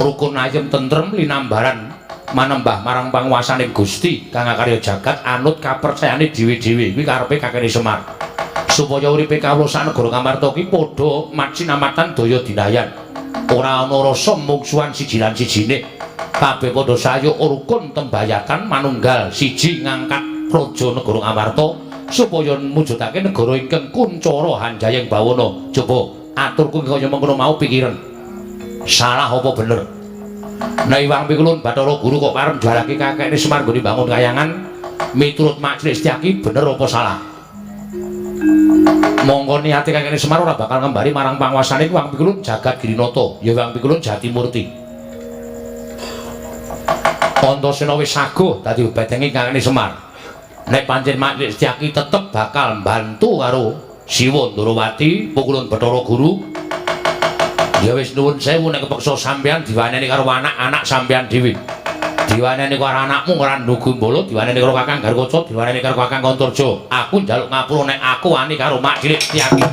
Rukun, ayem, tentrem linambaran manembah marang panguwasaning Gusti kang akarya jagat anut kapercayane dhewe-dhewe. Kuwi karepe kakene Semar. Supaya uripe kawula sak negara Ngamarta ki padha macinamatan daya dinayan. Ora ana rasa mungsuhan siji lan sijine. Kabeh padha sayuk rukun tembayakan manunggal siji ngangkat praja negara Ngamarta supaya mujudake negara ingkang kuncara hanjayeng bawana. Coba aturku kaya mengkono mau pikiran. Salah apa bener? Nek Hyang Pikulun Bathara Guru kok pareng njalake kakekne Semar nggone bangun kayangan miturut Mak Cilik Setyaki bener apa salah? Monggo niate kakekne Semar ora bakal ngembari marang panguwasane Hyang Pikulun Jagat Girinata, ya Hyang Pikulun Jatimurti. Antasena wis saguh dadi bedenge kakekne Semar. Nek pancen Mak Cilik Setyaki tetep bakal mbantu karo Siwa Ndorowati, Pukulun Bathara Guru. Ya wis nuwun sewu nek kepeksa sampeyan diwaneni karo anak-anak sampeyan dhewe. Diwaneni karo anakmu ora ndugu mbolo, diwaneni karo Kakang Garukaca, diwaneni karo Kakang Antarja. Aku njaluk ngapura nek aku wani karo Mak Cilik Setyaki.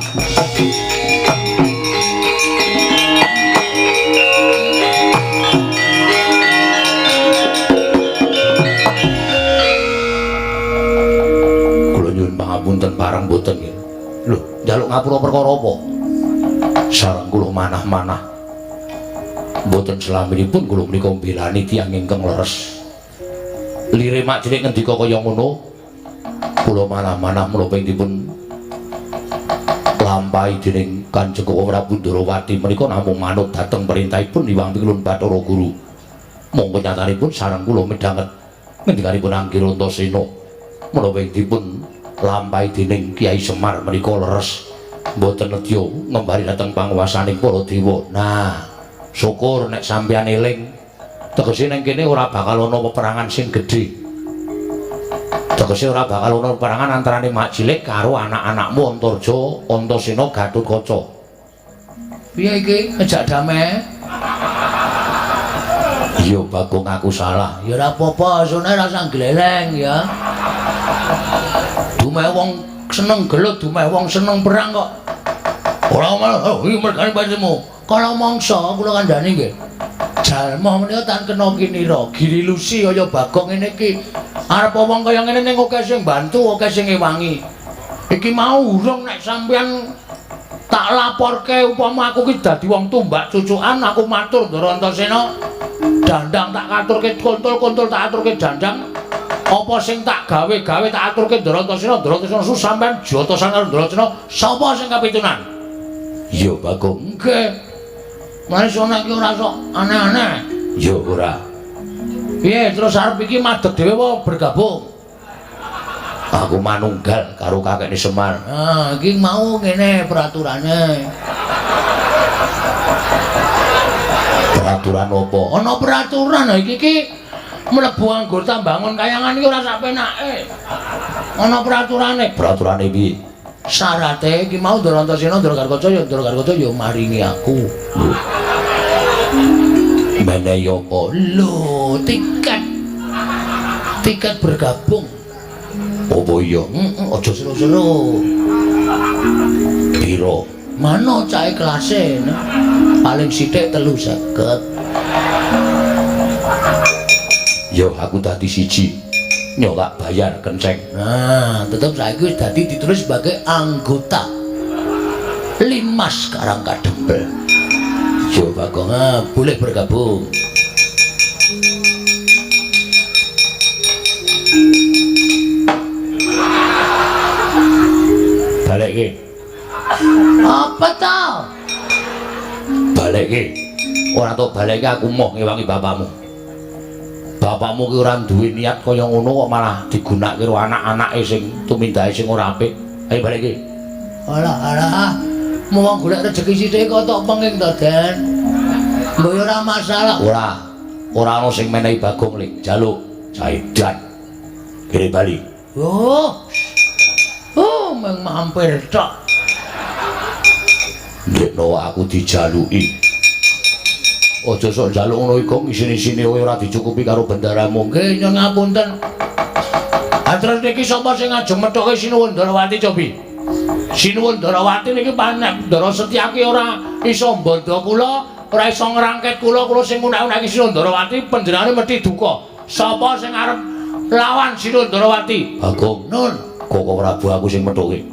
Kula nyuwun pangapunten barang mboten nggih. Lho, njaluk ngapura perkara apa? Sareng kula manah-manah. Mboten selaminipun kula menika mbelani tiyang ingkang leres. Lire Mak Cilik ngendika kaya ngono, kula manah-manah menapa ing dipun lampahi dening Kanjeng Prabu Ndorowati menika namung manut dhateng perintahipun Hyang Pikulun Bathara Guru. Monggo nyatanipun sareng kula midhanget ngendikanipun Anggir Antasena menapa ing dipun lampahi dening Kyai Semar menika leres. Mboten nedya ngembari dhateng panguwasaning para dewa. Nah, syukur nek sampeyan eling. Tegese ning kene ora bakal ana peperangan sing gedhe. Tegese ora bakal ana peperangan antarane Mak Cilik karo anak-anakmu Antarja, Antasena, Gatotkaca. Piye iki ngejak damai? Iya, Bagong, aku salah. Ya ora apa-apa, sone ora usah gleleng ya. Dumeh wong seneng gelut, dumeh wong seneng perang kok. Ora malah iki mergane pancemu. Kala mangsa kula kandhani nggih. Jalma menika tan kena kinira, girilusi kaya Bagong ngene iki. Arep wong kaya ngene ning akeh sing bantu, akeh sing ngewangi. Iki mau urung nek sampeyan tak laporke upama aku ki dadi wong tumbak cucukan, aku matur Ndara Antasena. Dandang tak katurke kontol-kontol tak aturke dandang. Apa sing tak gawe-gawe tak aturke Ndara Antasena, Ndara Antasena sampeyan jotosan karo Ndara Antasena, sapa sing kapitunan? Iya, Bagong. Nggih. Mari sono iki ora sok aneh-aneh. Ya ora. Piye terus arep iki madeg dhewe apa bergabung? Aku manunggal karo kakekne Semar. Ah, iki mau ngene peraturane. Peraturan apa? Ana peraturan iki iki mlebu anggota bangun kayangan iki ora sak penake. Ana peraturane. Peraturane piye? Syarate iki mau Ndara Antasena, Ndara Garukaca ya Ndara Garukaca ya maringi aku. Menehi apa? Lho, tiket. Tiket bergabung. Apa iya? Aja seru-seru. Piro? Mano cahe kelase no? Paling sithik 350. Yo aku dadi siji. Nyo tak bayar kenceng. Nah, tetep saiki wis dadi ditulis sebagai anggota Linmas Karang Kadempel. Yo Bagong, boleh bergabung. Balekke. Apa ta? Balekke. Ora tok balekke aku moh ngewangi bapakmu. Bapakmu ki ora duwe niat kaya ngono kok malah digunakake karo anak-anake sing tumindake sing ora apik. Ayo balekke. Alah alah. Wong golek rejeki sithik kok tok penging to, Den. Mbok ora masalah. Ora. Ora ana sing menehi Bagong lik jaluk saidan. Kene bali. Oh. Oh, mung mampir tok. Ndekno aku dijaluki. Aja sok njaluk ngono iku ngisin-isine ora dicukupi karo bendaramu. Nggih, nyuwun ngapunten. Ha terus niki sapa sing ajeng methuke Sinuwun Ndarawati cobi? Sinuwun Ndarawati niki panek Ndara Setyaki ora iso mbandha kula, ora iso ngrangket kula, kula sing ngunak-unaki Sinuwun Ndarawati panjenengane mesti duka. Sapa sing arep lawan Sinuwun Ndarawati? Bagong. Nun, Koko Prabu aku sing methuke.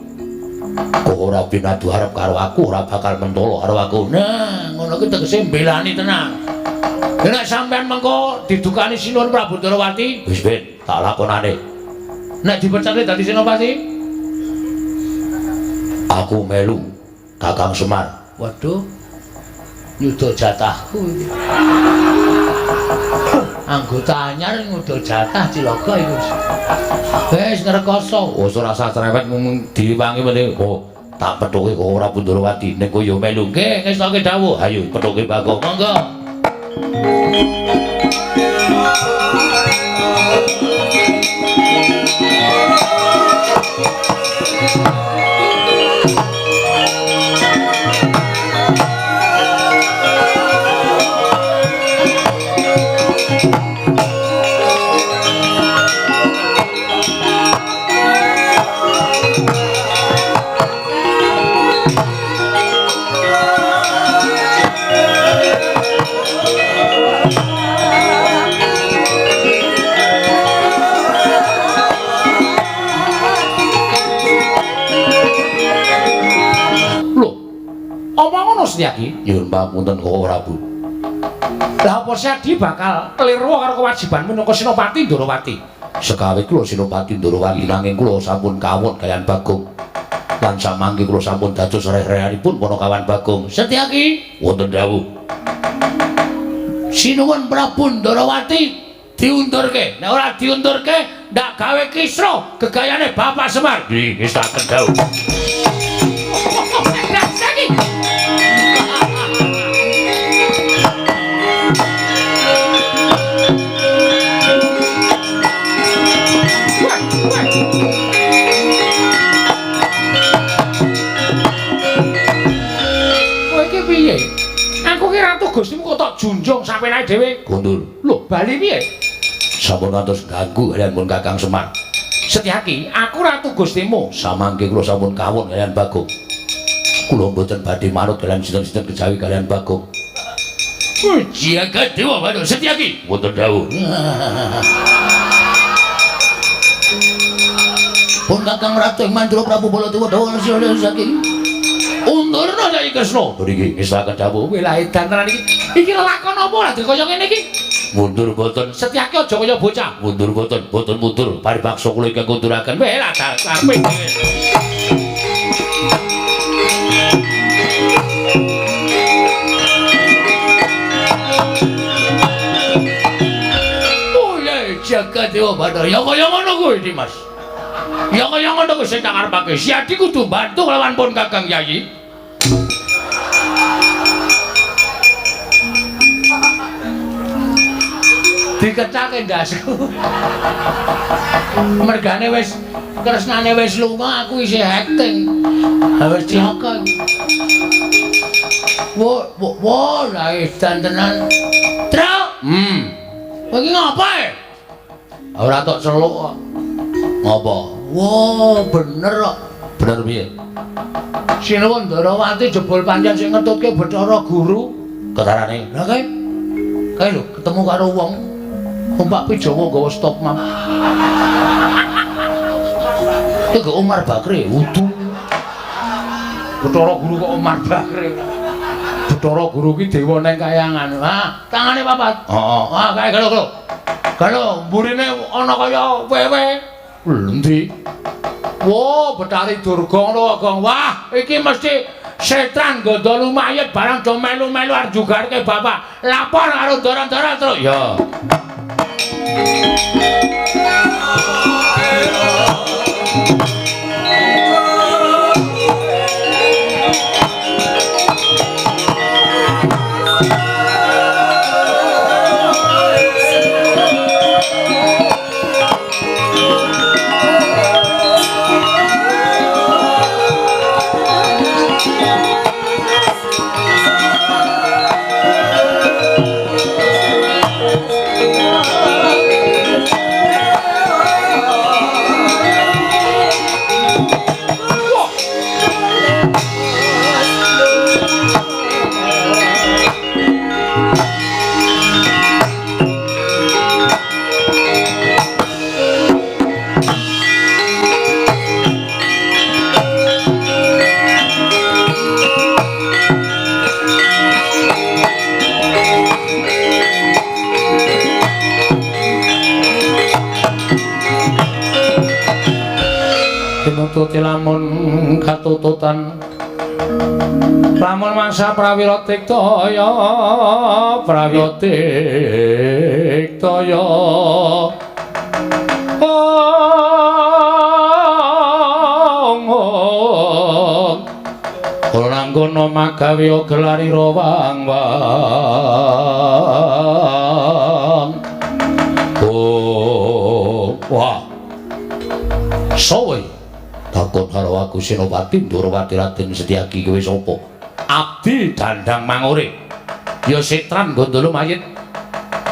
Koko Prabu adu arep karo aku ora bakal mentolo karo aku. Nah, ngono ki tegese mbelani tenan. Nek sampean mengko didukani Sinuwun Prabu Ndarawati, wis ben tak lakonane. Nek dipecate dadi senopati, aku melu Kakang Semar. Waduh. Nyuda jatahku iki. Anggota anyar nyuda jatah cilaka iku. Wis ngrekoso. Wis ora usah cerewet ngomong diwangi meneh. Oh, tak pethuke kok ora Ndarawati ning kowe yo melu. Nggih, ngestoke dawuh. Ayo pethuke Bagong. Monggo. Setyaki? Nyuwun pamunten Koko Prabu. Lah apa Setyaki bakal klirwa karo kewajibanmu minangka Senopati Ndarawati? Sekawe kula Senopati Ndarawati nanging kula sampun kawon kaliyan Bagong. Lan samangke kula sampun dados reh-rehanipun Panakawan Bagong. Setyaki, wonten dawuh. Sinuwun Prabu Ndarawati diundurke. Nek ora diundurke, ndak gawe kisruh gegayane Bapak Semar. Nggih, ngestaken dawuh. Gustimu kok tak junjung sampeyan dhewe. Kundur. Lho, bali piye? Sampun ngantos ganggu kaliyan pun Kakang Semar. Setyaki, aku ratu Gustimu. Samangke kula sampun kawon kaliyan Bagong. Kula mboten badhe manut kaliyan sinten-sinten kejawi kaliyan Bagong. Jagat Dewa Bathara Setyaki. Wonten dawuh. Pun Kakang Ratu ing Mandura Prabu Baladewa Dawa Setyaki. Undurna Kyai Kresna. Mriki ngestaken dawuh. Wilah edan tenan iki. Iki lelakon apa ora kaya ngene iki? Mundur mboten. Setyaki aja kaya bocah. Mundur mboten, mboten mundur. Paribaksa kula ingkang kunduraken. Weh lah karepe dhewe. Oh ya jagat Dewa Bathara. Ya kaya ngono kuwi Dimas. Ya kaya ngono kuwi sing tak karepake. Siadi kudu bantu lawan pun Kakang Yayi. Dikecake ndasku. Mergane wis kresnane wis lunga, aku isih acting. Ha wis cilaka iki. Wo wo lah edan tenan. Truk. Kowe iki ngapa e? Ora tok celuk kok. Ngapa? Wo, bener kok. Bener piye? Sinuwun Ndarawati jebul pancen sing ngetutke Bathara Guru. Ketarane. Lah kae. Kae lho ketemu karo wong numpak Pijawa nggawa stop map. Iku Umar Bakri wudu. Bathara Guru kok Umar Bakri. Bathara Guru ki dewa nang kayangan. Ha, tangane papat. Heeh. Ah, kae galo galo. Galo mburine ana kaya wewe. Endi? Wo, Bathari Durga ngono kok. Wah, iki mesti setan gandha lumayet barang do melu-melu arep jugarke bapak. Lapor karo ndara-ndara, Truk. Ya. Tinututi lamun katututan lamun mangsa prawira tiktaya prawira tiktaya ong ora nanggono magawe gelarira wang wang. Oh, wah. Sowe takon karo aku Senopati Ndorowati Raden Setyaki kowe sapa? Abdi Dandang Mangure. Ya setran gondolo mayit.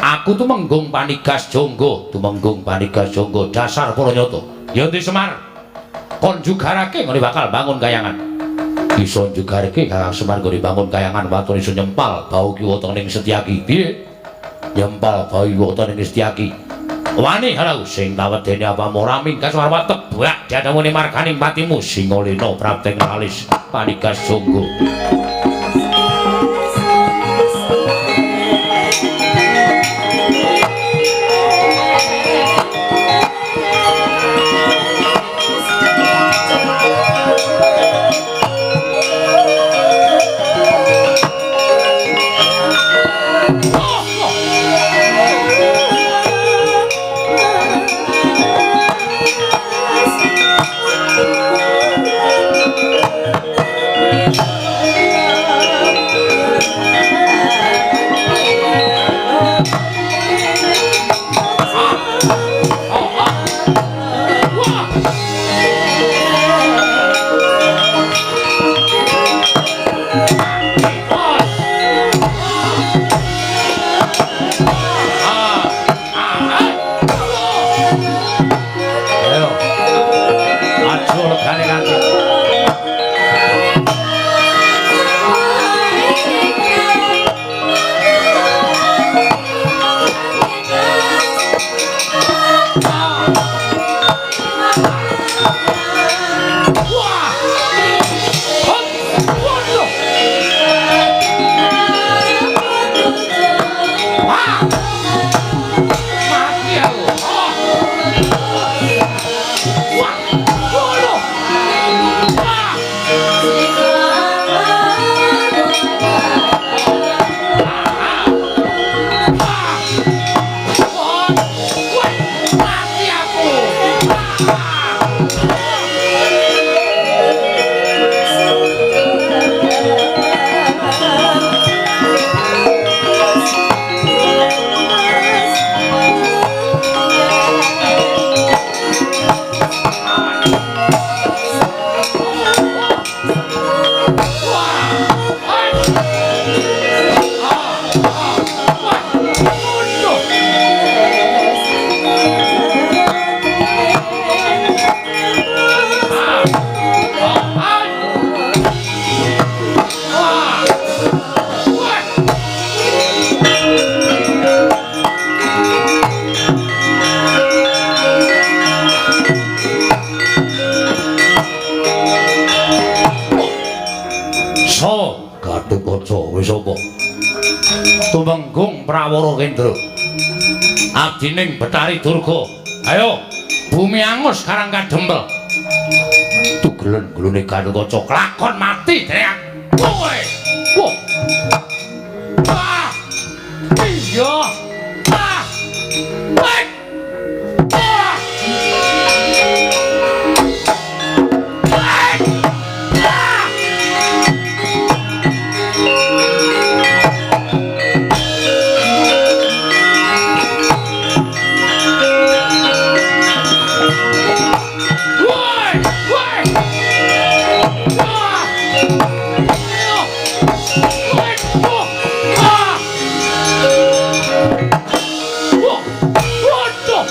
Aku tumenggung panigas jonggo, tumenggung panigas jonggo dasar para nyata. Ya ndi Semar? Kon jugarake ngene bakal bangun kayangan. Iso jugarake Kakang Semar nggone bangun kayangan waton iso nyempal bau kiwa tengening Setyaki. Piye? Nyempal bau kiwa tengening Setyaki. Wani harau sing tawedene apamu ora minggas warwa tebak jadamune marganing patimu Singalena prapteng alis panigas jonggo. Tumenggung Prawara Kendra. Abdining Betari Durga. Ayo, bumi angus Karang Kadempel. Tugelen gulune Gatotkaca klakon mati dening kowe. Wah. Ah. Iya. Ah. Wek. Ah. Wek. Ah. Woi! Woi! Ah! Ayo! Woi! Oh! Ah! Wah! Waduh!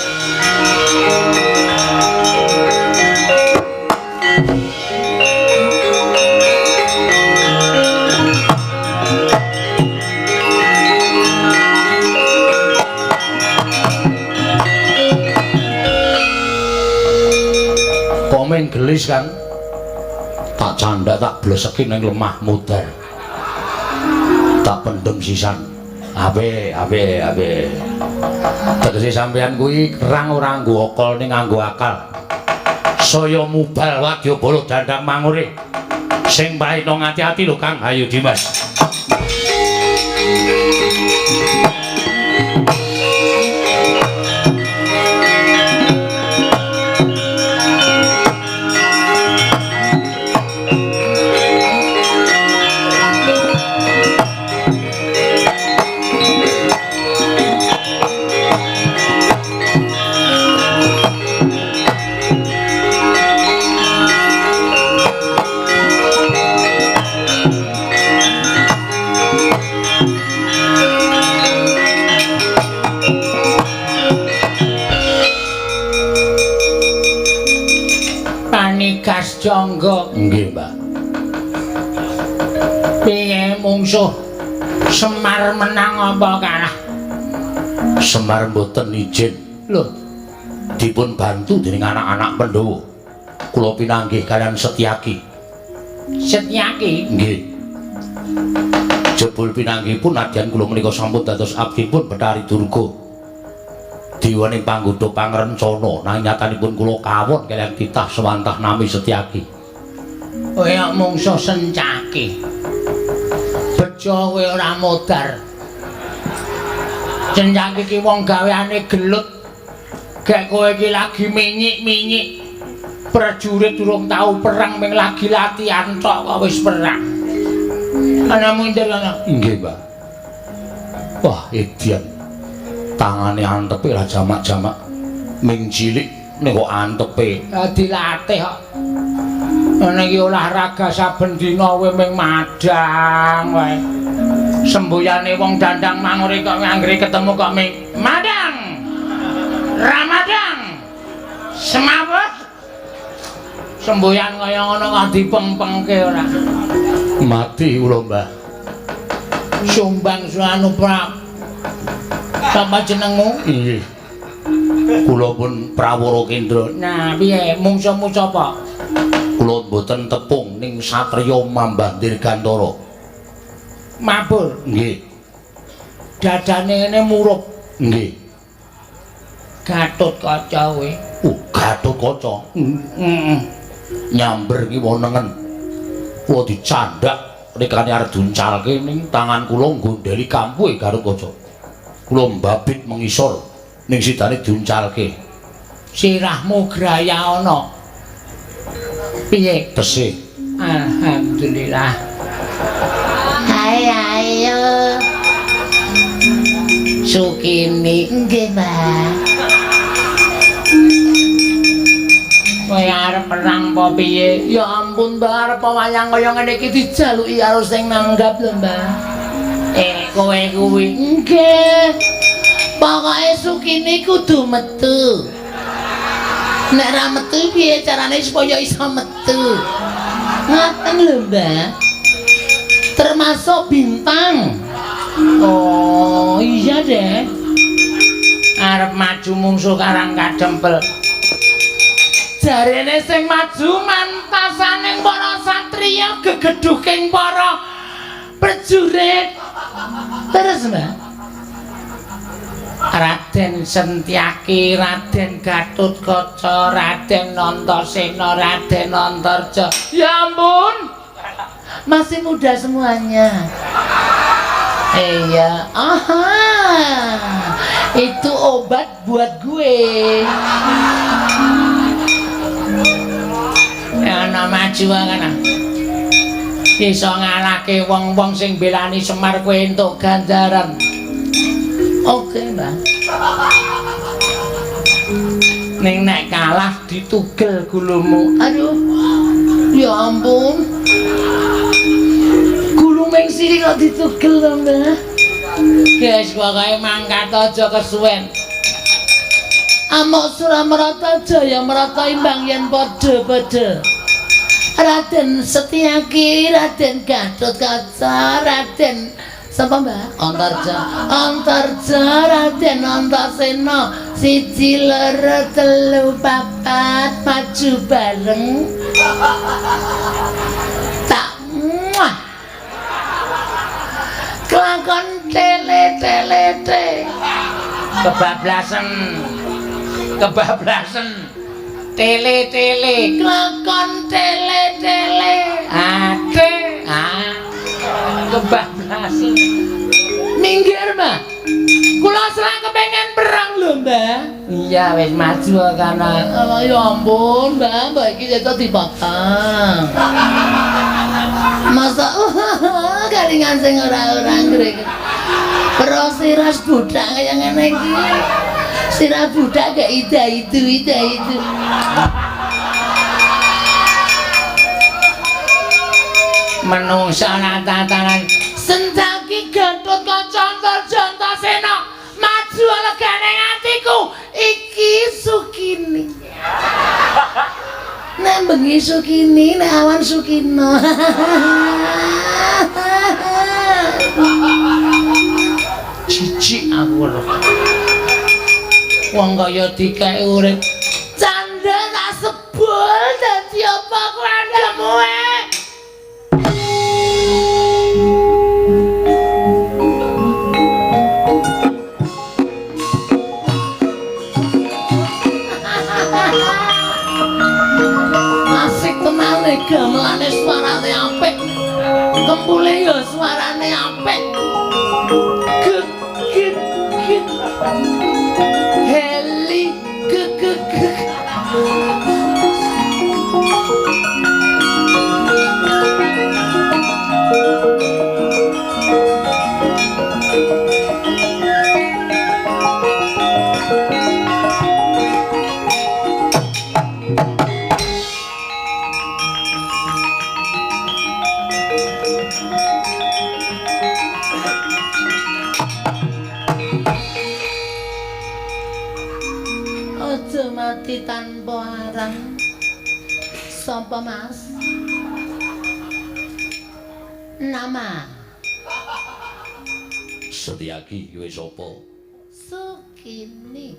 Komen gelis Kang. Tak candak tak bleseki ning lemah mudar. Tak pendem sisan. Ape ape ape. Tegese sampeyan kuwi kerang ora nganggo akal ning nganggo akal. Saya mubal wadyabala dandang mangure. Sing praitna ngati-ati lho Kang. Ayo Dimas. Panigas Jangga. Nggih, Mbah. Piye mungsuh Semar menang apa kalah? Semar mboten izin. Lho, dipun bantu dening anak-anak Pandhawa. Kula pinanggih kaliyan Setyaki. Setyaki? Nggih. Jebul pinanggihipun nadyan kula menika sampun dados abdipun Betari Durga. Dewaning panggodha pangrencana nanging nyatanipun kula kawon kaliyan titah sewantah nami Setyaki. Kowe mungsuh Sencaki. Bejo kowe ora modar. Sencaki ki wong gaweane gelut. Gek kowe iki lagi minyik-minyik. Prajurit durung tau perang ming lagi latihan tok kok wis perang. Ana mundur ana. Nggih, Mbah. Wah, edian. Tangane antepe lah jamak-jamak. Ming cilik ning kok antepe. Dilatih kok. Ngene iki olahraga saben dina kowe ming madang wae. Semboyane wong dandang mangure kok anggere ketemu kok ming madang. Ramadang. Semaput. Semboyan kaya ngono kok dipengpengke ora. Mati kula, Mbah. Sumbang anu Prap. Sapa jenengmu? Nggih. Kula pun Prawara Kendra. Nah, piye mungsuhmu sapa? Kula mboten tepung ning satriya Mambah Dirgantara. Mabur. Nggih. Dadane ngene murup. Nggih. Gatotkaca kowe. Gatotkaca. Heeh. Nyamber ki wonengen. Kula dicandak rekane arep diuncalke ning tangan kula nggondheli kampuhe Gatotkaca. Kula mbabit mengisor ning sidane diuncalke. Sirahmu graya ana. Piye? Tesih. Alhamdulillah. Hai ayo. Sukini. Nggih, Mbah. Kowe arep perang apa piye? Ya ampun, Mbah, arep wayang kaya ngene iki dijaluki karo sing nanggap lho, Mbah. Kowe kuwi. Nggih. Pokoke Sukini kudu metu. Nek ra metu piye carane supaya iso metu? Ngaten lho, Mbah. Termasuk bintang. Oh, iya deh. Arep maju mungsuh Karang Kadempel. Jarene sing maju mantasaning para satriya gegedhuking para prajurit. Mas, Mbak? Raden Sentyaki, Raden Gatotkaca, Raden Antasena, Raden Antarja. Ya ampun. Masih muda semuanya. Iya, aha. Itu obat buat gue. Ya ana maju kana. Iso ngalahke wong-wong sing belani Semar kowe entuk ganjaran. Oke, Mbak. Ning nek kalah ditugel gulumu. Aduh. Ya ampun. Gulu meng siri kok ditugel to, Mbak? Guys, pokoke mangkat aja kesuwen. Amok Suramarata Jaya Marata imbang yen padha-padha. Raden Setyaki, Raden Gatotkaca, Raden sapa, Mbak? Antarja. Antarja, Raden Antasena. 1 2 3 4 maju bareng. Tak muah. Kelakon tele tele te. Kebablasan. Kebablasan. Tele tele. Kelakon tele tele. Ate. Ah. Kebablasan. Minggir, Mbak. Kula serang kepengen perang lho, Mbak. Iya, wis maju kana. Alah ya ampun, Mbak, mbak iki jatuh dipotong. Masa kalingan sing ora-ora ngrek. Pero sirah budak kaya ngene iki. Sirah budak gak ida itu, ida itu. Menungsa tatanan. Sentaki Gatotkaca Antarja Antasena maju legane atiku iki Sukini. Nek bengi Sukini, nek awan Sukino. Jijik aku lho. Wong kaya dikek urip. Canda tak sebul dadi apa kuandemu e? Asik tenan gamelane suarane apik. Kempule ya suarane apik. Gek gek gek. Heli gek gek gek. Aja mati tanpa arang. Sapa, Mas? Nama Setyaki kowe sapa? Sukini.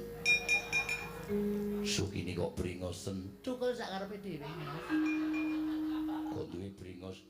Sukini kok bringosen? Cukup sak karepe dhewe, Mas. Kok duwe bringos?